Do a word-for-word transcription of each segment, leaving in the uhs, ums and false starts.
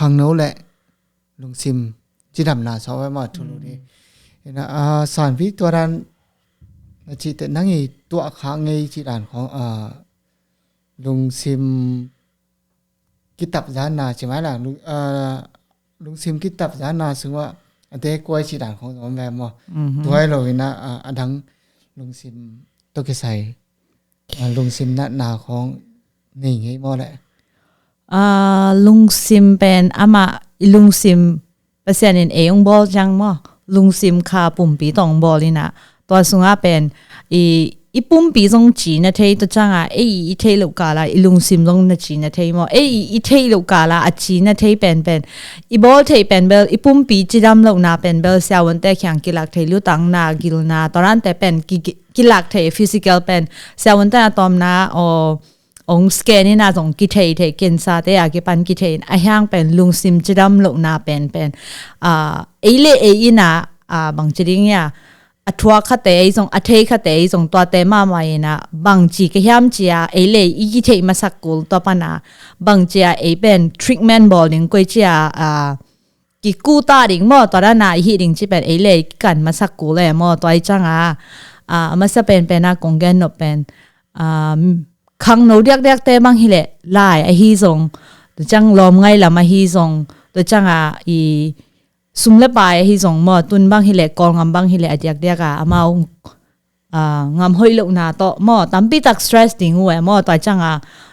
khangno le lungsim cidamna sawh ve maw thulu ni. Ina a sanpi tua dan na cihte nang i tuah kha ngei cih dan khawng a lungsim kitap zanna ci mai la lungsim kitap zanna sungah a dekuai cih dan khawng zong om ve maw. Tuai lo ina a dang lungsim tawh kisai lungsim natna khawng nei ngei maw le? Lungsim pen amah i lungsim Pasian in ei hong bawl ciang maw, lungsim kha pumpi tawh hong bawl ina tua sungah pen i i pumpi zong ci na thei tua cianga ei i theih loh kala i lungsim zong na ci na thei maw, ei i theih loh kala a ci na thei penpen i bawl theih pen bel i pumpi cidam lohna pen bel siavuante khiang kilak thei, lutangna, gilna, tua dante pen kilak thei, physical pen siavuante a tawmna aw ong scan ina zong kithei thei, cancer te a kipan kithei in a hiang pen lungsim cidam lohna penpen ei le ei ina bangci ding ia a thuak khate ei zong a thei khate ei zong tuate mahmah ina bangci ka hiam cia ei le i kitheih masak kul tua pana bangcia ei pen treatment bawl ding koi cia kikuta ding maw tua dana i hih ding ci pen ei le i kikan masak kul e maw tua i canga a masa penpen a kong gen nop pen khangno diakdiakte bang hileh lai ahi zong tua ciang lawm ngailam ahi zong tua cianga i sum le pai ahi zong maw tun bang hileh kawlngam bang hileh a diakdiaka amau ngam hoih lohna tawh maw tampitak stress ding uh e maw tua cianga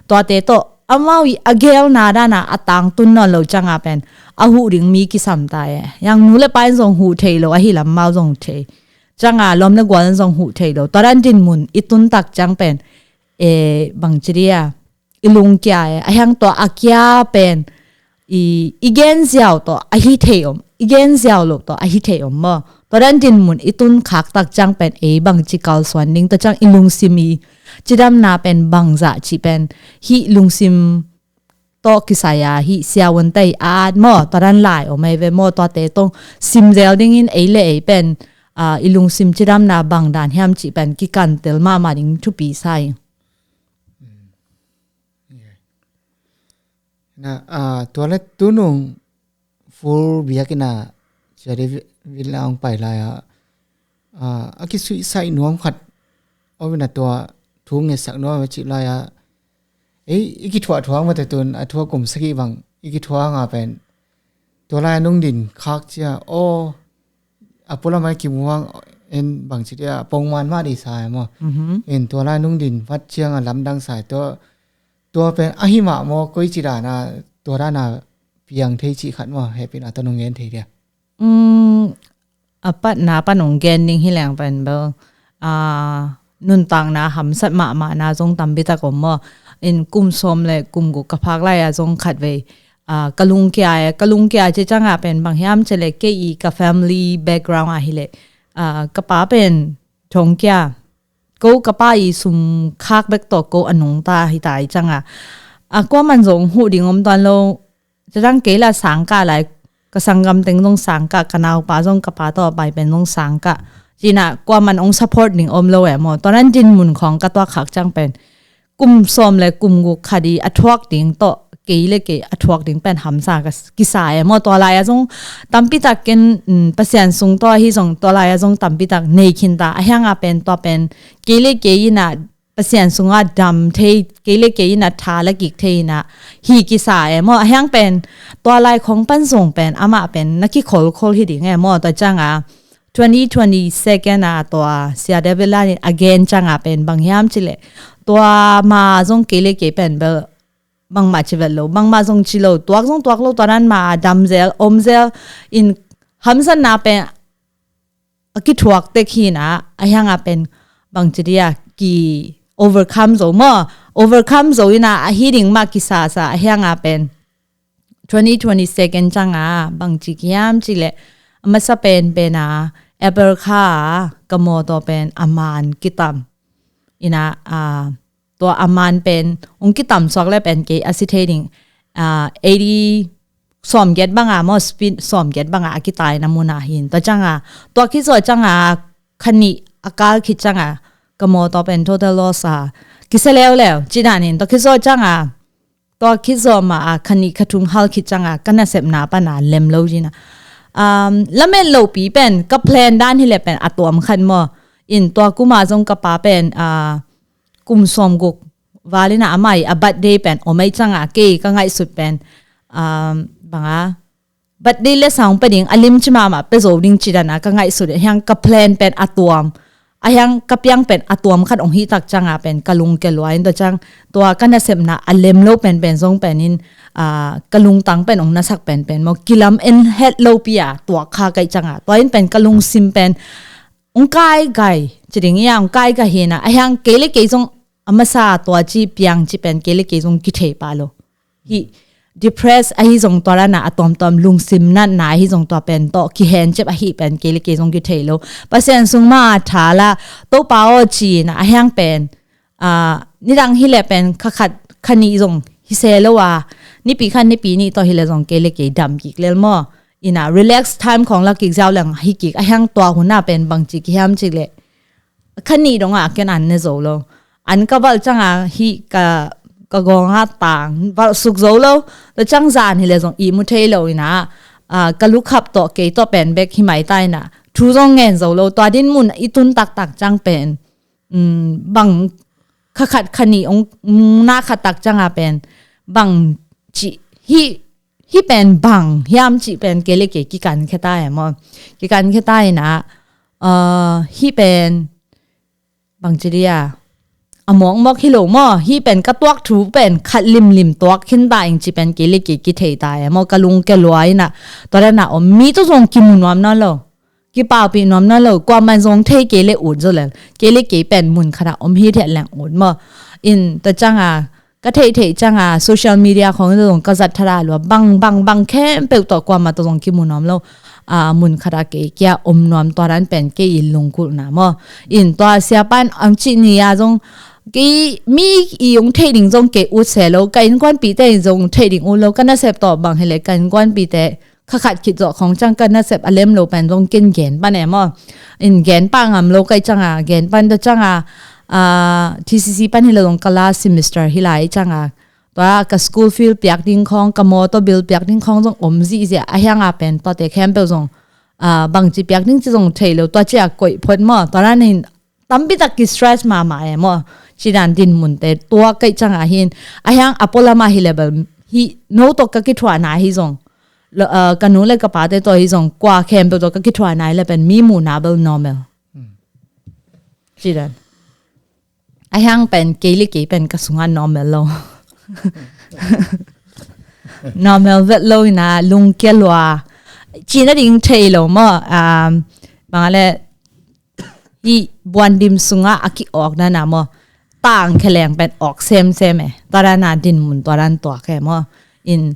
tuate tawh amau i a gelna dana a tangtun nawn lo cianga pen a huh ding mi kisam ta e. Yang nu le pa in zong huh thei lo ahi lam mau zong thei cianga lawm le gual in zong huh thei lo tua dan dinmun i tuntak ciang pen e bangci dia i lungkia e a hiang tua a kia pen i i gen ziau tawh a hi thei om i gen ziau lo tawh a hi thei om maw tua dan dinmun i tun khaktak ciang pen ei bangci kalsuan ding tua ciang i lungsim i cidamna pen bangzah ci pen hih lungsim tawh kisai a hih siavuante i at maw tua dan lai om ei ve maw tuate tong simzel dingin ei le ei pen i lungsim cidamna bang dan hiam ci pen kikantel mahmah ding thupi sai. Na tua le tunung full biakina cia de villa ong pai lai a a kisuihsaih nuam khat om ina tua thu ngetsak nuam a cih lai a ei i kithuah thuang mate tun a thua kum sagih bang i kithuah nga pen tua lai a nung din khak cia aw a pulamai kimuang en bangci dia pongman mah di sa maw. In tua lai nung din vat ciang a lamdang sa tua tua pen ahi mah maw koi ci dana tua dana piang thei cih khat maw hehpihna tawh nung gen thei dia. A patna pan ong gen ding hi leng pen bel nuntakna hamsat mahmahna zong tampitak om maw. In kum sawm le kum guk ka phak lai a zong khat vei ka lungkia e ka lungkia ci cianga pen bang hiam ci le kei i ka family background a hi le ka pa pen thongkia ko ka pa i sum khak bek tawh ko a nungta hi ta i cianga a kuaman zong huh ding om tuan lo. Cacang kei la sangkah lai ka sanggam teng zong sangkah ka naupa zong ka pa tawh a pai pen zong sangkah cina kuaman ong support ding om lo e maw tua nan dinmun khawng ka tuak khak ciang pen kum sawm le kum guk khat i a thuak ding tawh kei le kei a thuak ding pen hamsa ka kisa e maw tua lai a zong tampitak ken Pasian sung tawh ahi zong tua lai a zong tampitak nei khinta a hianga pen tua pen kei le kei ina Pasian sunga dam thei kei le kei ina tha la kik thei ina hi kisa e maw a hiang pen tua lai khong pan zong pen amah pen na kikholkhol hi ding e maw tua cianga twenty twenty second a tua sia David Lam in a gen cianga pen bang hiam ci le tua ma zong kei le kei pen bel bangmah ci vet lo bangmah zong ci lo tuak zong tuak lo tua nan ma a dam zel om zel in hamsatna pen a kithuak tek hi ina a hianga pen bangci dia ki overcome zo maw overcome zo ina a hi ding mah kisasa a hianga pen twenty twenty second cianga bangci kiam ci le a masa pen pen a April kha a ka mawtaw pen a man kitam ina a tua a man pen ong kitam suak le pen kei a si thei ding a eighty sawmgiat banga maw speed sawmgiat banga a kitai na muna hin tua cianga tua kizaw cianga khanih a kal khit cianga ka mawtaw pen total loss a kisa leuleu ci danin tua kizaw cianga tua khit zawh mah a kha nih kha thum hal khit ciang a ka nasepna pan a lem lo ci-in ah, um, lamet lopi pen ka plan dan hi leh pen a tuam khat maw. In tua kum a zong ka pa pen, ah, kum sawmguk val in ah amah i a birthday pen om ahih ciang a kei ka ngaihsut pen, um, bang a birthday letsong pia ding a lim ci mahmah pia zo ding ci dan a ka ngaihsut, ahi hang ka plan pen a tuam, ahi hang ka piang pen a tuam khat hong hih tak ciang a pen ka lungkia lua in, tua ciang tua ka nasepna a lem lo penpen zong pen in, ah, ka lungtang pen hong nasak penpen maw, kilamen het lopi a tuak kha ka hih ciang a, tua in pen ka lungsim pen hong kaikai ci ding hi a, hong kaikai hi in ah, ahi hang kei le kei zong a masa tua ci piang ci pen kei le kei zong kithei pah lo. Hih depress ahi zong tua dan a, a tuamtuam lungsim natna ahi zong tua pen tawh kihencip ahi pen kei le kei zong kithei lo. Pasian sung mah a tha la, Topa aw ci-in ah, ahi hang pen, ah, nidang hi leh pen kha khat kha nih zong hi se lo a, nipi khat nipi nih tawh hi leh zong kei le kei dam kik lel maw. In ah relax time khawng la kik ziau leng hi kik, ahi hang tua hun a pen bangci kihiam cih leh kha nih dong a ken an ne zo lo. An ka valh ciang a hih ka, ka gawng a tang valh suk zo lo. Tua ciang zan hi leh zong ihmu thei lo in ah, ah, ka lukhap tawh kei tawh pen bek hi mai ta in ah thu zong ngen zo lo. Tua dinmun i tun taktak ciang pen, um, bang kha khat kha nih hong, um, na khat tak ciang a pen bangci hih, hih pen bang hiam cih pen kei le kei kikankhia ta e maw. Kikankhia ta in ah, uh, hih pen bangci dih a, a mawkmawk hi lo maw. Hih pen ka tuak thu pen khat limlim tuak khin ta ing cih pen kei le kei kithei ta e maw. Ka lungkia lua in ah tua dan a om mi tawh zong kimu nuam nawn lo, kipaupih nuam nawn lo, kuaman zong thei kei le ut zaw lel. Kei le kei pen mun khat a om hithiat leng ut maw. In tua ciang a ka theihtheih ciang a social media khawng in zong ka zat thadah lua, bang bang bang khempeuh tawh kuamah tawh zong kimu nuam lo. Ah, mun khat a kei kia om nuam tua dan pen kei i lungkulhna maw. In tua siapa in ang cih ni a zong kei mi i hong theih ding zong kei ut se lo, ka innkuanpihte in zong theih ding ut lo, ka nasep tawh bang hi leh ka innkuanpihte kha khat khit zawh khawng ciang ka nasep a lem lo pen zong ken gen pan e maw. In gen pah ngam lo ka hih ciang a, gen pan tua ciang a, ah, T C C pan hi lo zong ka last semester hi lai ciang a, tua ka school fee piak ding khawng, ka motor bill piak ding khawng zong om zihziah, ahi hang a pen tuate khempeuh zong, ah, bangci piak ding ci zong thei lo, tua ci a koih phot maw. Tua dan in tampi tak ki stress mahmah e maw. Ci dan dinmunte tuak ka hih ciang a hin, ahi hang a pualam a hi leh bel hih no tawh ka kithuahna hi zong, lo, ah, ka nu le ka pate tawh hi zong, kua khempeuh tawh ka kithuahna hi leh pen mi muhna bel normal. Ci dan. Ahi hang pen kei le kei pen ka sung a normal lo. Normal vet lo in ah lungkia lua. Cih nading thei lo maw. Um, bang a leh hih buandim sung a a ki-awk dan a maw, tangkhia leng pen awk semsem e. Tua dan a dinmun tua dan tuak e maw. In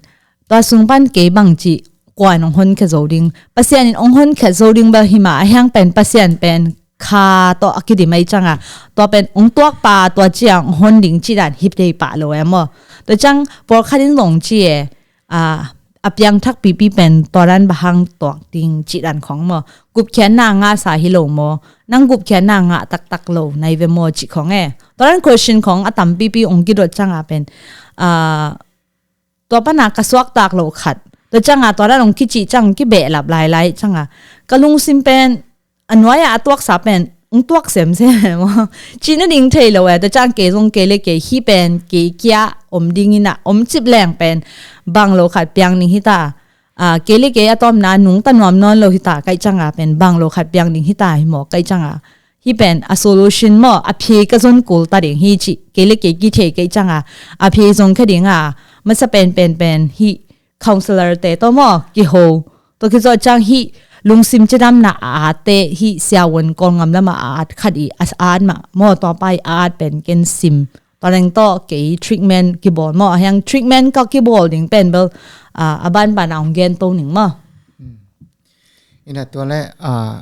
tua sung pan kei bangci kua in hong honkhia zo ding, Pasian in hong honkhia zo ding bel hi mah, ahi hang pen Pasian pen kha tawh a kidim ahih ciang a, tua pen hong tuak pah, tua ciang hong hon ding cih dan hi thei pah lo e maw. Tua ciang pawlkhat in zong ci e, ah, a piangthak pipi pen tua dan bang hang tuak ding cih dan khawng maw. Gupkhiatna ngahsa hi lo maw. Nang gupkhiatna ngah taktak lo nai ve maw cih khawng e. Tua dan question khawng a tampipi hong kidot ciang a pen, ah, tua pan a ka suaktak loh khat. Tua ciang a tua dan hong kicih ciang kibehlap lailai ciang a, ka lungsim pen a nuai a a tuaksa pen hong tuak semsem e maw. Cih nading thei lo e. Tua ciang kei zong kei le kei hih pen kei kia om ding in ah, om cip leng pen bang lo khat piang ding hi ta. Ah, kei le kei a tawpna nungta nuam nawn lo hi ta ka hih ciang a pen bang lo khat piang ding hi ta hi maw ka hih ciang a. Hih pen a solution maw, a phi ka zon kul ta ding hi cih kei le kei kithei ka hih ciang a, a phi zong kha ding a, masa pen pen pen hih counselor te tawh maw kiho. Tua khit zawh ciang hih lungsim cidamna a at te, hih siavuan Kawlngam lam a at khat i a at mah maw, tua pa i a at pen ken sim. Tua leng tawh kei treatment kibawl maw, ahi hang treatment ka kibawl ding pen bel, ah, a banban a hong gen to ning maw. Hmm. Ina tua le, ah,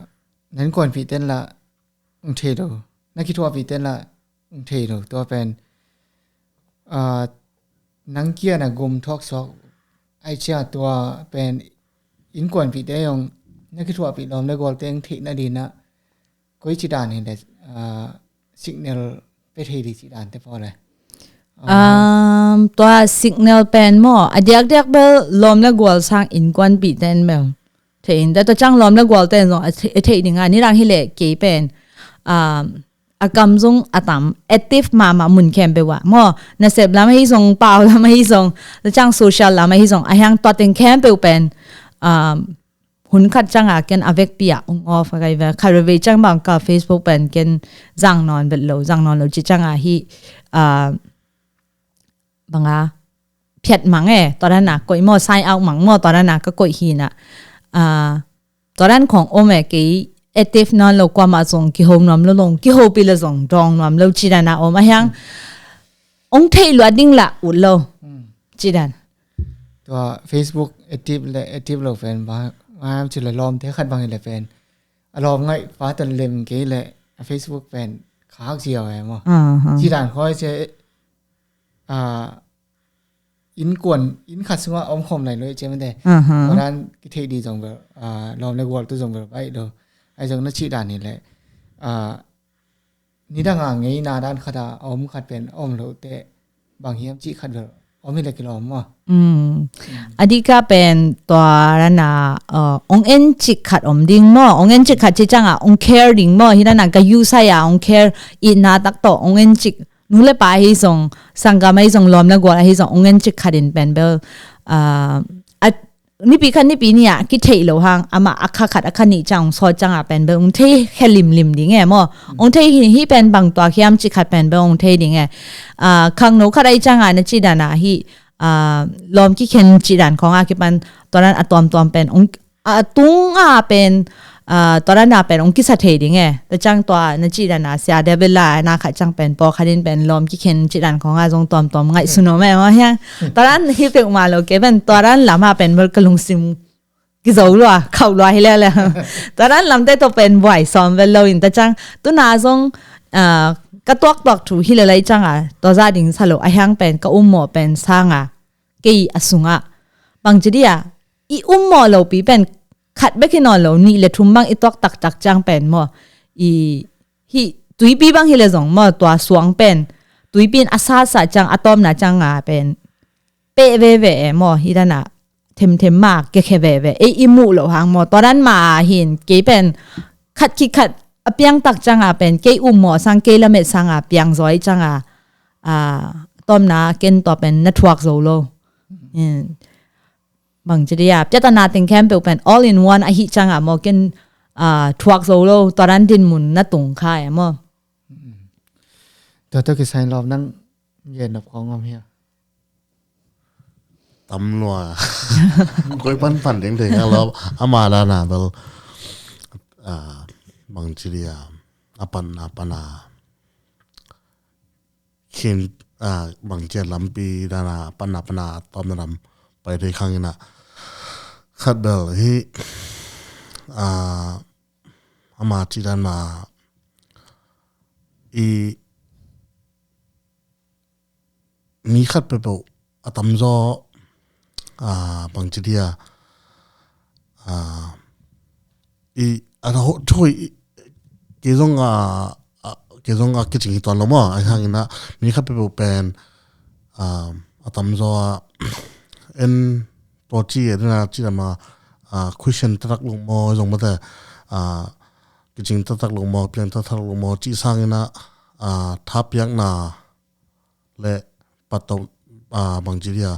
na innkuanpihte in la hong thei lo, na kithuahpihte in la hong thei lo, tua pen, ah, nang kia na gum thuak suak ahih ciang tua pen innkuanpihte zong na kithuahpih lawm le gualte hong theih nading in ah koici dan hi leh, ah, signal pia thei ding cih dante pawl e. Um, tua signal pen maw, a diakdiak bel lawm le gual sang innkuanpihte in bel thei in, tua ciang lawm le gualte in zong a thei, a thei ding a, nidang hi leh kei pen, um, a kam zong a tam, active mahmah mun khempeuh ah maw, nasep lam ahi zong, pau lam ahi zong, tua ciang social lam ahi zong, a hiang tua teng khempeuh pen, um, hun khat ciang a ken a vekpi ah ong off a kai ve. Khat veve ciang bang ka Facebook pen ken zang nawn vet lo, zang nawn lo ci ciang a hi, ah, bang a phiat mang e, tua dan a koih maw, sign out mang maw, tua dan a ka koih hi na. Ah, tua dan khong om e, kei active nawn lo, kuamah zong kiho nuam lo, zong kihopi le zong dawng nuam lo ci dan a om a hiang. Ong theih luat ding lah ut lo. Ci dan. Tua Facebook active le active lo pen ba, ngam ci le lawmte khat bang hi le pen, a lawm ngaih pa tan lem kei le a Facebook pen khak ziau e maw. Aha. Ci dan khoi ci, ah, innkuan, inn khat sungah om khawm lai lo e ci mate. Aha. Tua dan kithei di zong bel, ah, lawm le gual tu zong bel baih lo. Ai zong na ci dan hi le, ah, nidang a ngeina dan khat a om khat pen om lo te bang hiam cih khat bel om hi le kilawm maw. Mm. A dik a pen tua dan a, uh, ong en cik khat om ding maw, ong en cik khat ci ciang a ong care ding maw, hi dan a ka yu sai a ong care, itna tak tawh ong en cik, nu le pa hi zong, sanggam ahi zong, lawm le gual ahi zong, ong en cik khat in pen bel, uh, a nipi khat nipi ni ah kitheih lo hang, amah a kha khat a kha nih ciang ong sawt ciang a pen bel ong thei khe limlim ding e maw. Ong thei hi, hi pen bang tuak hiam cih khat pen bel ong thei ding e. Ah, khangno khat ahi ciang a na ci dan a hi, ah, lawm kikhen ci dan khong a kipan tua dan a tuamtuam pen ong, a tung a pen, ah, tua dan a pen ong kisa thei ding e. Tua ciang tua na ci dan a Sia David la na khat ciang pen pawlkhat in pen lawm kikhen ci dan khong a zong tuamtuam ngaihsun om e maw hiang. Tua dan hi peuhmah lo kei pen tua dan lam a pen bel ka lungsim kizo lua, khauh lua hi lele. Tua dan lamte tawh pen buai sawm vel lo in tua ciang. Tuna zong, ah, ka tuaktuak thu hi lele ciang a, tua za ding sa lo a hiang pen ka ummawh pen sang a, kei a sung a. Bang ci dia, i ummawh lopi pen khat bek hi nawn lo, nih le thum bang i tuak taktak ciang pen maw. I, hi, tuipi bang hi le zong maw, tua suang pen. Tuipi in a sasa ciang a tawpna ciang a pen peh veve e maw, hi dan a themthem ma kekhe veve. Ei i muh loh hang maw, tua dan ma hin kei pen khat khit khat a piang tak ciang a pen kei ummawh sang, kei lamet sang a piang zaw ciang a, ah, tawmna ken tua pen na thuak zo lo. Hmm. Bang ci dia, piatana teng khempeuh pen all in one ahi ciang a maw, ken, ah, thuak zo lo, tua dan dinmun na tung kha e maw. Tua tawh kisai lawm nang gen nop khong om hia? Tam lua. Koi pan pan ding ding a lo. Ama dan a bel, ah, bang ci dia, a pan a pan a khin, ah, bang ci a lampi dan a pan a pan a tawmna lam pai thei khang in a. Khat bel hi, ah, ama ci dan ma i mi khat peuhpeuh a tamzaw, ah, bang ci dia, ah, i, a tho-, thoi, i, kei zong a, a, kei zong a kicing hi tuan lo maw, a hang in a, mi khat peuhpeuh pen, ah, a tamzaw a, en tua ci, e, dena ci dama, ah, Christian taktak lo maw, zong mate, ah, kicing taktak lo maw, piang taktak lo maw, ci sang in a, ah, thapiakna, le patau, ah, bang ci dia,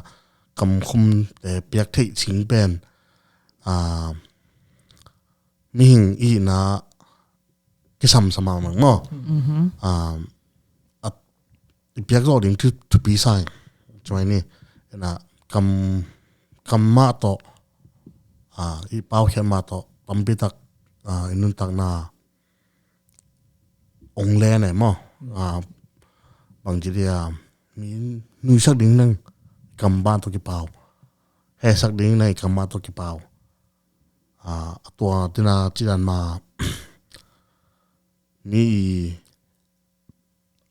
kamkhum te piak theih cing pen, ah, mihing i na kisam sama mang maw. Mhm. Ah, at, i piak zo ding thu, thupi sai. Cuai ni, na kam, kam ma to, ah, i pau khian ma to, tampi tak, ah, i nuntak na, ong le ne maw. Ah, bang ci dia, mi nuisak ding nang kam ban to kipau. Hesak ding nang kam ban to kipau. Ah, tua tina ci dan ma, mi i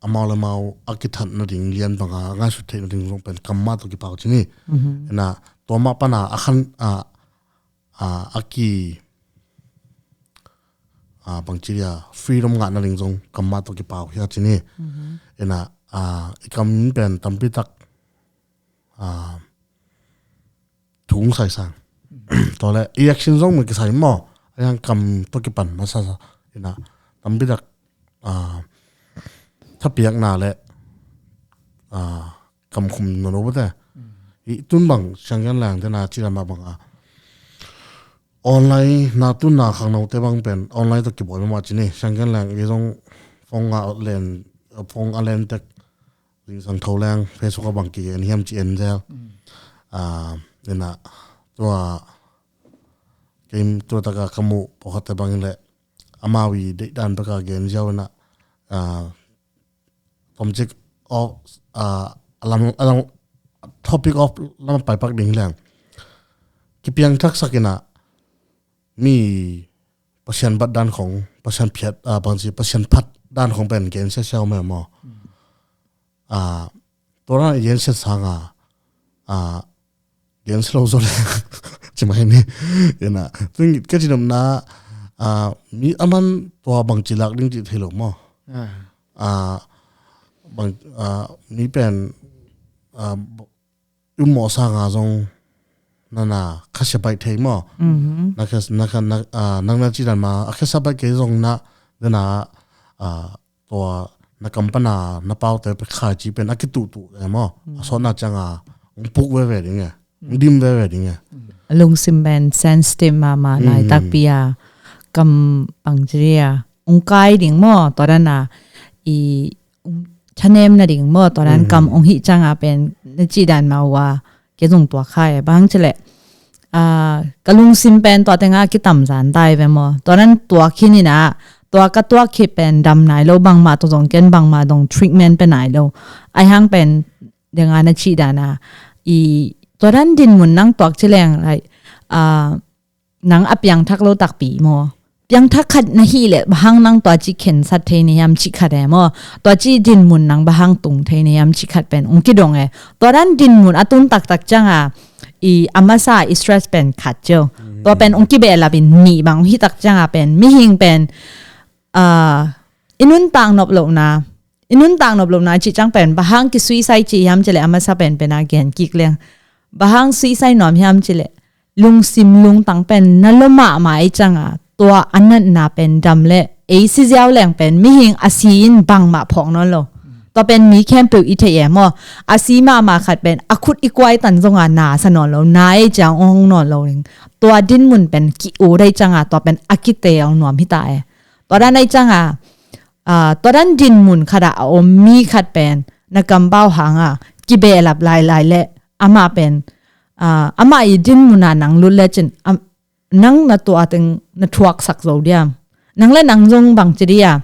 amau le mau a kithat na ding lian bang a, ngaisut theih na ding zong pen kam ban to kipau ci ni. Mhm. Na, tua ma pan a, a khan, ah, ah, a ki, ah, bang ci dia, freedom ngah na ding zong kam ban to kipau hia ci ni. Mhm. Ena, ah, i kam pen tampi tak, ah, thu hong sai sang. Tua le i action zong mah kisai maw. A hiang kam tawh kipan masa sa. Ina tampi tak, ah, thapiakna le, ah, kam khum na lo bate. I tun bang sianggen lang te na ci dan mah bang a online na tun na khangno te bang pen online tawh kibawl mah ci ni. Sianggen lang i zong phone a len, phone a len tek Zingsang Tho Leng Facebook a bang kigen hiam ci en zel. Ah, ina tua game tua taka ka muh pawlkhatte bangin le amau i deihdan beka gen ziau ina, ah, tomcik of, ah, a lam, a lam, topic of lam paipak ding leng kipiang thaksak ina mi Pasian bat dan khong, Pasian phiat, ah, bangci Pasian phat dan khong pen gen siasiau mah maw. Ah, tua dan i gensiat sanga, ah, gensia lo zaw le ci mai ni. Ina tun ka ci nopna, ah, mi a man tua bangci lak ding cih thei lo maw. Ah, bang, ah, mi pen, ah, ummawh sanga zong nana khasia baih thei maw. Na kha, na kha, na, ah, nang na ci dan ma a khasia baih kei zong na, nana, ah, tua na kam pana na paute pe khai ci pen a kituhtuh e maw. A sawtna cianga hong puk veve ding e, hong dim veve ding e. A lungsim pen sensitive mahmah laitakpi a, kam bangci a hong kai ding maw, tua dan a i thanem nading maw, tua dan kam hong hih cianga pen na cih dan mah uh a kei zong tua khai e. Bang ci leh, ah, ka lungsim pen tua tenga kitamzan tai ve maw. Tua dan tuak hi nina, tua ka tuak hi pen dam nai lo, bangmah tua zong ken bangmah dong treatment pe nai lo. A hiang pen denga na cih dan a i tua dan dinmun nang tuak ci leng lai, ah, nang a piangthak lo takpi maw. Piangthak khat na hih leh bang hang nang tua ci khensat thei na hiam cih khat e maw. Tua ci dinmun nang bang hang tung thei na hiam cih khat pen hong kidong e. Tua dan dinmun a tun taktak cianga i a masa i stress pen khat cio. Tua pen hong kibehlap in nih bang hong hih tak cianga pen mihing pen, ah, i nuntak nop lohna, i nuntak nop lohna cih ciang pen bang hang kisuicide ci hiam ci leh a masa pen pen a gen kik leng bang hang suicide nuam hiam ci leh lungsim lungtang pen na lo mahmah i cianga tua a natna pen dam le ei si ziau leng pen mihing a si in bangmah phawk nawn lo. Tua pen mi khempeuh i theih e maw. A si mahmah khat pen a khut i kuai tan zonga na sa nawn lo, na ei ciang hong nawn lo ding. Tua dinmun pen ki-ut dai cianga tua pen a kiteel nuam hi ta e. Tua dan ei cianga, ah, tua dan dinmun khat a a om mi khat pen na kampau hanga kibehlap lailai le amah pen, ah, amah i dinmun a nang lut lecin, am, nang na tua teng na thuaksak zo diam. Nang le nang zong bangci dia,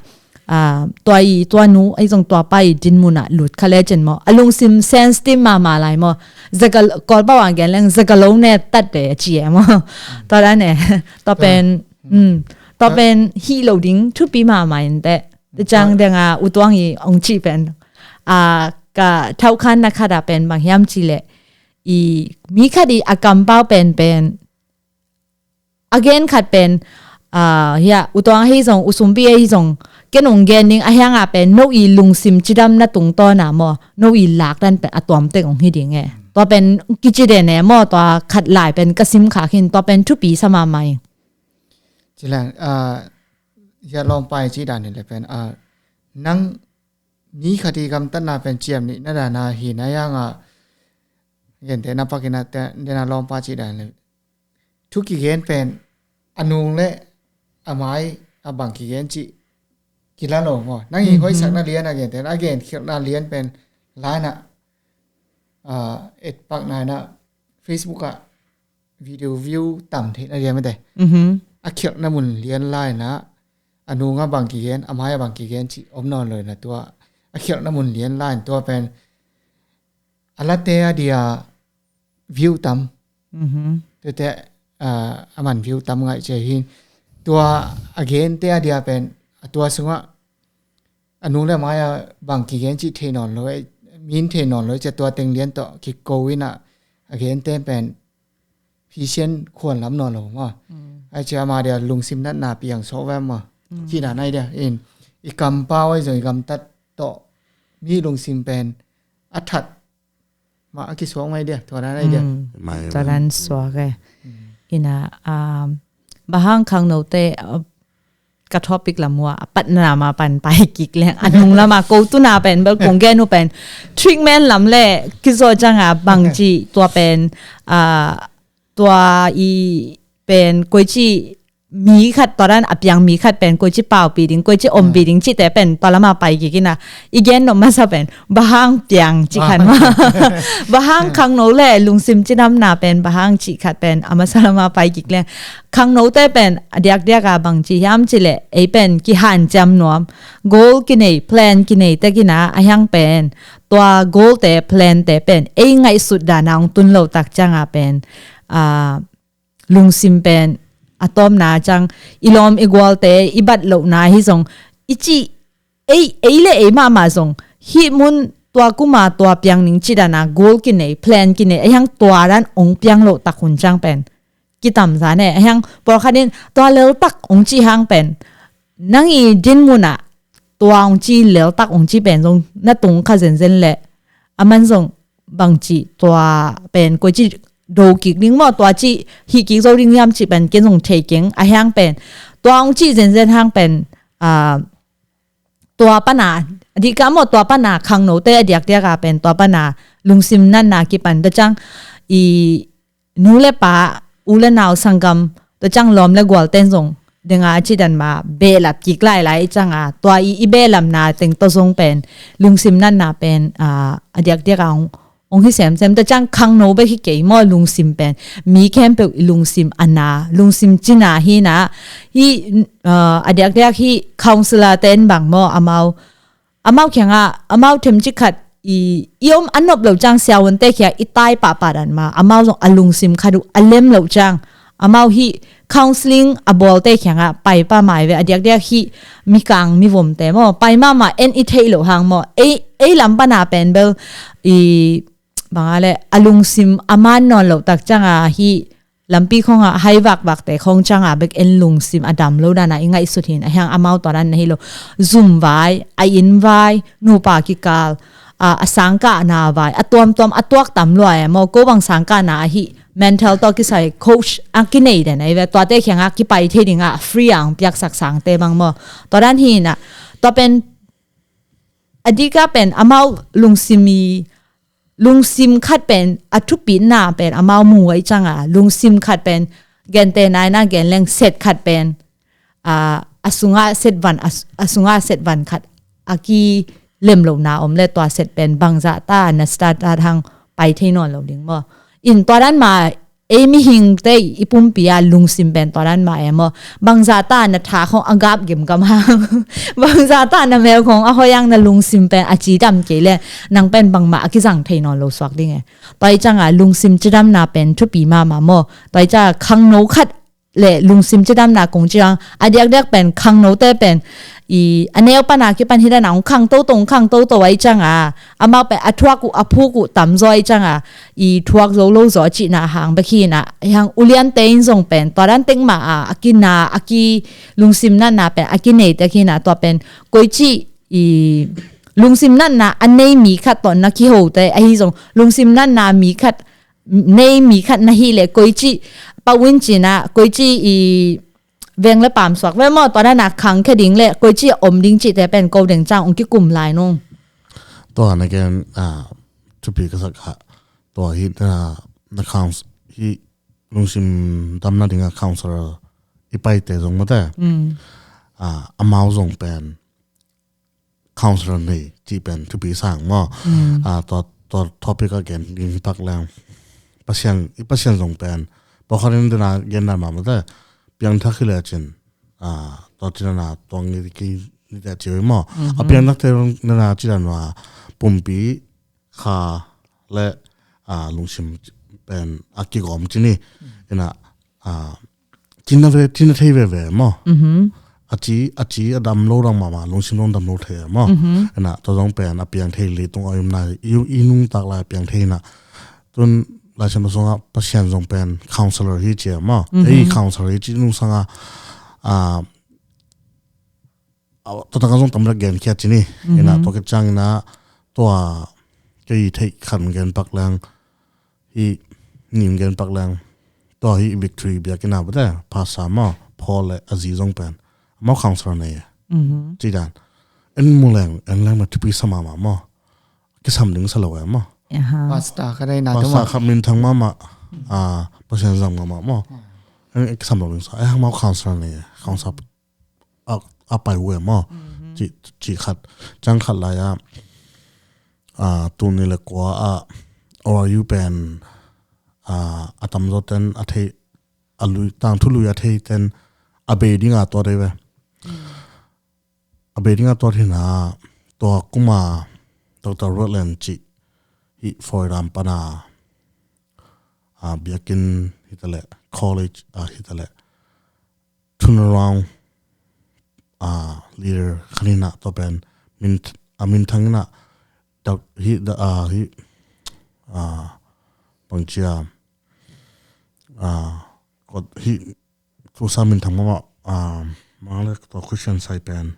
ah, tua i tua nu ei zong tua pa i dinmun a lut kha lecin maw, a lungsim sensitive mahmah lai maw. Zagal, Kawlpau a gen leng zagalo ne tat de a ci e maw. Tua dan e. Tua pen, um, tua pen hih lo ding thupi mahmah in teh. Te ciang denga U Tuang i hong cih pen, ah, ka thauhkhanna khat a pen bang hiam ci leh i mi khat i a kampau pen pen a gen khat pen, ah, hia, U Tuang ahi zong, U Sumpi ahi zong, ken hong gen ding a hianga pen no i lungsim cidamna tungtawna maw, no i lakdan pen a tuamtek hong hi ding e. Tua pen kici den e maw, tua khat lai pen ka sim khak hin, tua pen thupi sa mahmah ing. Ci leng, ah, hia lawmpai ci dan hi le pen, ah, nang mi khat i gamtatna pen ciam nih na dana hi na hianga, gente na pakin a te, dena lawmpa ci dan le. Thu kigen pen a nung le a mai a bang kigen ci kila lo maw. Nang i hoihsakna lian a gente, a gen khialhna lian pen laina, ah, etpak naina Facebook a video view tam theihna lian mate. A khialhna mun lian laina a nung a bang kigen, a mai a bang kigen ci om nawn lo ina tua. A khialhna mun lian lain tua pen a late a dia view tam. Tute, ah, a man view tam ngaih cia hin. Tua a gente a dia pen a tua sungah a nung le mai a bang kigen ci thei nawn lo, eh, min thei nawn lo, cia tua teng lian tawh kiko ina a gente pen phisian khuan lam nawn lo maw. Ai cia ama dia lungsim natna piang sawh ve maw. Ci dan ai dia in i kampau ai zong i gamtat tawh mi lungsim pen a that mah a kisuak mai dia, tua dan ai dia. Tua dan suak e. Ina, um, bang hang khangnote, uh, ka topic lam uh a, a patna ma pan pai kik leng, a nung lama ko tuna pen bel kong gen uh pen treatment lam le kizo cianga bangci tua pen, uh, tua i pen koici mi khat, tua dan a piang mi khat pen koici paupi ding, koici ompi ding cite pen tua lama pai kik ina, i gen nop masa pen bang hang piang ci khat ma. Bang hang khangno le lungsim cidamna pen bang hang ci khat pen a masa lama pai kik leng, khangnote pen a diakdiak a bangci hiam cileh ei pen kihanciam nuam, goal kinei, plan kinei tek ina, a hiang pen tua goalte, plante pen ei ngaihsut dana hong tun lo tak cianga pen, a, lungsim pen a tawpna ciang i lawm i gualte i bat lohna hi zong, i cih, ei, ei le ei mahmah zong hih mun tua kuma tua piang ning ci dana goal kinei, plan kinei, a hiang tua dan hong piang loh tak hun ciang pen kitamza ne. A hiang pawlkhat in tua leltak hong ci hang pen, nang i din munah tua hong ci leltak hong ci pen zong na tung kha zenzen leh, a man zong bangci tua pen koici do kik ding maw, tua ci hih kik zo ding hiam ci pen ken zong thei keng. A hiang pen tua hong ci zenzen hang pen, a, tua pana, a dihka maw, tua pana khangnote a diakdiak a pen tua pana lungsim natna kipan tua ciang i nu le pa, u le nau, sanggam, tua ciang lawm le gualten zong denga a ci dan ma behlap kik lailai i cianga tua i, i behlapna teng tua zong pen lungsim natna pen, a, a diakdiak a hong, hong hi semsem. Tua ciang khangno bek hi kei maw, lungsim pen mi khempeuh i lungsim a na, lungsim cina hi na. Hi, a, a diakdiak hi counselor ten bang maw, amau, amau kiangah amau themcik khat i, i om a nop lo ciang siavuante kiangah i tai pahpah dan ma, amau zong a lungsim khat uh a lem lo ciang amau hi counseling a bawlte kiangah pai pah mai ve. A diakdiak hi mikang mivomte maw, pai mahmah en i theih loh hang maw, ei, ei lam pana pen bel i banga le a lungsim a man nawn loh tak cianga hi lampi khongah hai vakvakte khong cianga bek en lungsim a dam lo dana i ngaihsut hin, a hiang amau tua dan na hi lo. Zum vai, a inn vai, nupa kikal, a, a sangkahna vai, a tuamtuam a tuak tam lua e maw, ko bang sangkahna ahi mental tawh kisai coach a kinei den ahi ve, tuate kiangah kipai thei dingah free a hong piaksak sangte bang maw. Tua dan hi na, tua pen a dika pen amau lungsim i lungsim khat pen a thupina pen amau mu ahi cianga, lungsim khat pen gente naina gen leng set khat pen, a, a sungah set van, a, a sungah set van khat a kilem lohna om le tua set pen bangzah ta na start hang pai thei nawn lo ding maw. In tua dan ma ei mihingte i pumpi a lungsim pen tua dan ma e maw. Bangzah ta na tha khong a gap gemgam hang, bangzah ta na mel khong a hoih hang na lungsim pen a cidam kei le nang pen bangmah a kizang thei nawn lo suak ding e. Tua i cianga lungsim cidamna pen thupi mahmah maw. Tua i cianga khangno khat le lungsim cidamna kong ci hang, a diakdiak pen khangnote pen i a neu pana kipan hi dana hong khang toto, hong khang toto ahi cianga amau pen a thuak uh a phuk uh tamzaw ahi cianga i thuak zo lo zaw cihna hang bek hi na. Hang uliante in zong pen tua dan tek mah a, a kina, a ki lungsim natna pen a kinei tek hi na. Tua pen koici i lungsim natna a nei mi khat tawh na kihote ahi zong, lungsim natna mi khat nei mi khat na hi le koici pawin cina, koici i veng le pam suak ve maw, tua na na khang khe ding le koici a om ding cihte pen ko deng ciang ong kikum lai nung. Tua na ken, a, thupi ka sak ha. Tua hi na, na couns-, hi lungsim damna dinga counselor i paite zong mate. A, amau zong pen counselor nei cih pen thupi sang maw. A, tua, tua topic a gen ding hi pak leng Pasian, i Pasian zong pen pawlkhat in dena gen dan mahmah te, piangthak hi le cin, a, tua cin a na tuang ni ki ni te ci oi maw. A piangthak te zong dena ci dan ma pumpi kha le, a, lungsim pen a kigawm ci ni. Ina, a, cina ve, cina thei veve maw. A ci, a ci a dam lo dang mahmah, lungsim dong dam lo thei maw. Ina, tua zong pen a piang thei leitung a imna, i, i nungtak lai a piang thei na. Tun Laisiangtho sungah Pasian zong pen counselor hi ci maw. Ei counselor hi ci nung sanga, a, a, tua tangah zong tam lak gen khia ci ni. Ina, tua khit ciang ina, tua kei theih khan gen pak leng, hi nim gen pak leng, tua hi Victory biakinn a bate, Pastor maw, Paul le a zi zong pen amau counselor nei e. Ci dan en mu leng en leng ma thupi sa mahmah maw. Kisam ding sa lo e maw. Pastor kha dai na tu maw. Pastor kha minthang mahmah. Pasian zang mahmah maw. Kisam lo ding sa e, amau counselor nei e, counselor a pai uh e maw. Ci khat, ciang khat lai a, tuni le kua a, O R U pen a tamzaw ten a thei, a lui, tangthu lui a thei ten a bei ding a tua dei ve. A bei ding a tua thina, tua kuma Doctor Rutland ci hi Foydam pana, biakinn hitaleh, college a hitaleh, turnaround leader khaninah tua pen a minthang inah hi, hi bangcia, hi tusa minthang mama, mang le tua Christian sai pen,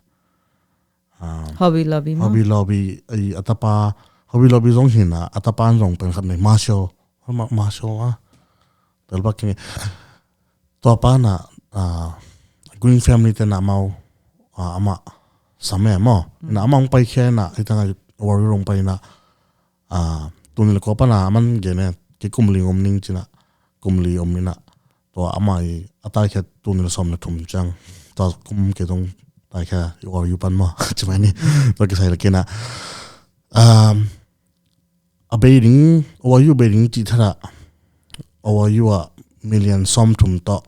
Hobby Lobby maw? Hobby Lobby, a tapa, Hobby Lobby zong hina, a tapa an zong pen khat nei, Marshall, Marshall a tel bak keng. Tua pana Green family tena mau amah sam e maw. Ina amah hong paikhia ina, hitanga Warrior hong pai ina, tuni le kua pana aman gen e, kei kum li om ning cina, kum li om ina, tua amah i a taikhiat tuni le sawm le thum ciang, tua kum kei tong taikhia i Warrior pan maw, cimai ni, tua kisai le kina. A bei ding, O R U bei ding cih thara, O R U a million sawmthum tawh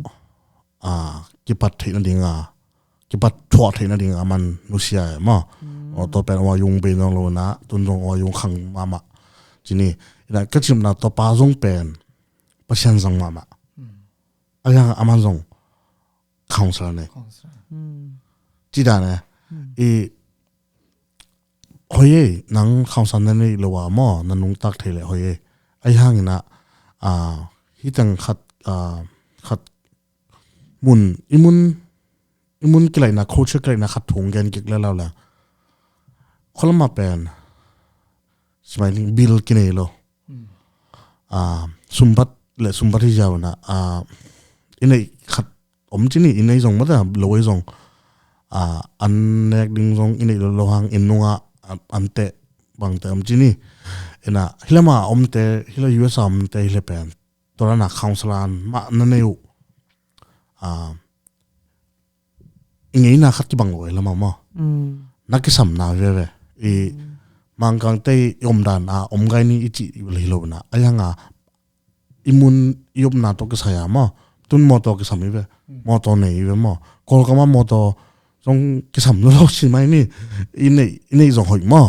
kipat theih nading a, kipat thuah theih nading a man nusia e maw. Tua pen O R U bei nawn lo na, tun zong O R U khang mahmah. Cini, ina ka cimna tua pa zong pen Pasian zang mahmah. A yang a man zong counselor ne. Ci dan e. I hoi ei, nang khangsan na neih lo a maw, na nungtak thei leh hoi ei. Ahi hangin ah, hitang khat, khat mun, i mun, i mun kilaihna, culture kilaihna khat thu gen kik le lau le. Khualama pen smiling bill kinei lo. Sumbat le sumbat hi ziau na, i neih khat om cini, i neih zong mata lo ei zong, an nek ding zong i neih lo lo hang, inn nungah an teh bangte om cini. Ina hilama omte, hila U S a omte hile pen tua dana counselor an mah na nei uh. I ngeina khat kibang lo ei lama maw. Na kisamna veve i Mangkangte i omdan a om gai ni i cih hi lo na, a yanga i mun i omna tawh kisai a maw. Tun mawtaw kisam i ve, mawtaw nei i ve maw. Kawlkama mawtaw zong kisam lo lo si mai ni. I neih, i neih zong hoih maw.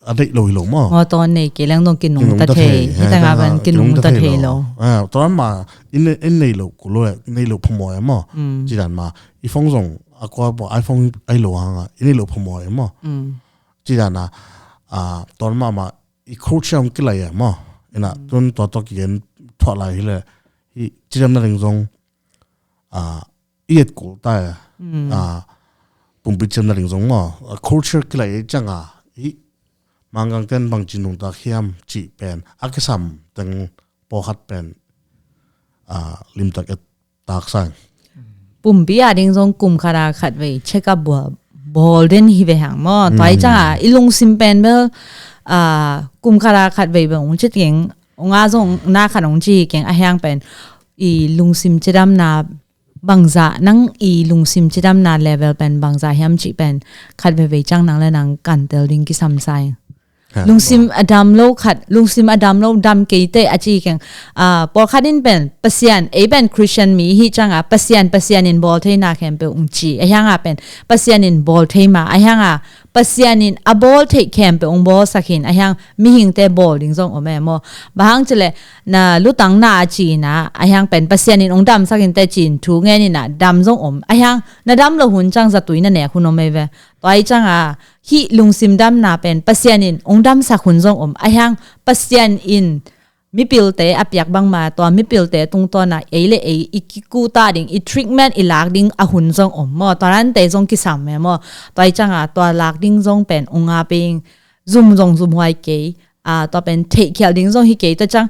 A deih lo hi lo maw. Mawtaw nei kei leng zong kinungta thei. Hitanga pen kinungta thei lo. Tua ma i neih lo ku lo, i neih lo phamawh e maw. Cidan ma i phone zong a kua pawh iPhone ai lo hanga i neih lo phamawh e maw. Cidana tua mahmah i culture hong kilai e maw. Ina tun tua tawh kigen thuah lai hile hi cidamna ding zong i et kul ta e. Pumpi cidamna ding zong maw, culture kilai e cianga hi Mangkangten bangci nungtak hiam cih pen a kisam teng pawlkhat pen limtak et taksang. Pumpi a ding zong kum khat a khat vei check up bawl, bawl den hi ve hang maw. Tua i canga i lungsim pen bel kum khat a khat vei bel ung ci keng, ung a zong na khat ung ci keng a hiang pen i lungsim cidamna bangzah, nang i lungsim cidamna level pen bangzah hiam cih pen khat veve ciang nang le nang kantel ding kisam sa ing. Lungsim a dam lo khat, lungsim a dam lo, dam keite a ci keng. Pawlkhat in pen Pasian, ei pen Christian mi hi cianga Pasian, Pasian in bawl theina khempeuh ung ci. A hianga pen Pasian in bawl thei ma, a hianga Pasian in a bawl theih khempeuh ung bawlsak hin, a hiang mihingte bawl ding zong om e maw. Bang hang cileh na lutang na a cina, a hiang pen Pasian in ung damsak hinte cin thu ngen ina dam zong om. A hiang na dam lo hun ciang zatui na nek hun om ei ve. Tua i cianga hih lungsim damna pen Pasian in ung damsak hun zong om. A hiang Pasian in mipilte a piak bangma tua mipilte tungtawna ei le ei i kikuta ding, i treatment i lak ding a hun zong om maw. Tua nante zong kisam e maw. Tua i cianga tua lak ding zong pen ung a ping zum zong zumhuai kei, tua pen theihkhial ding zong hi kei. Tua ciang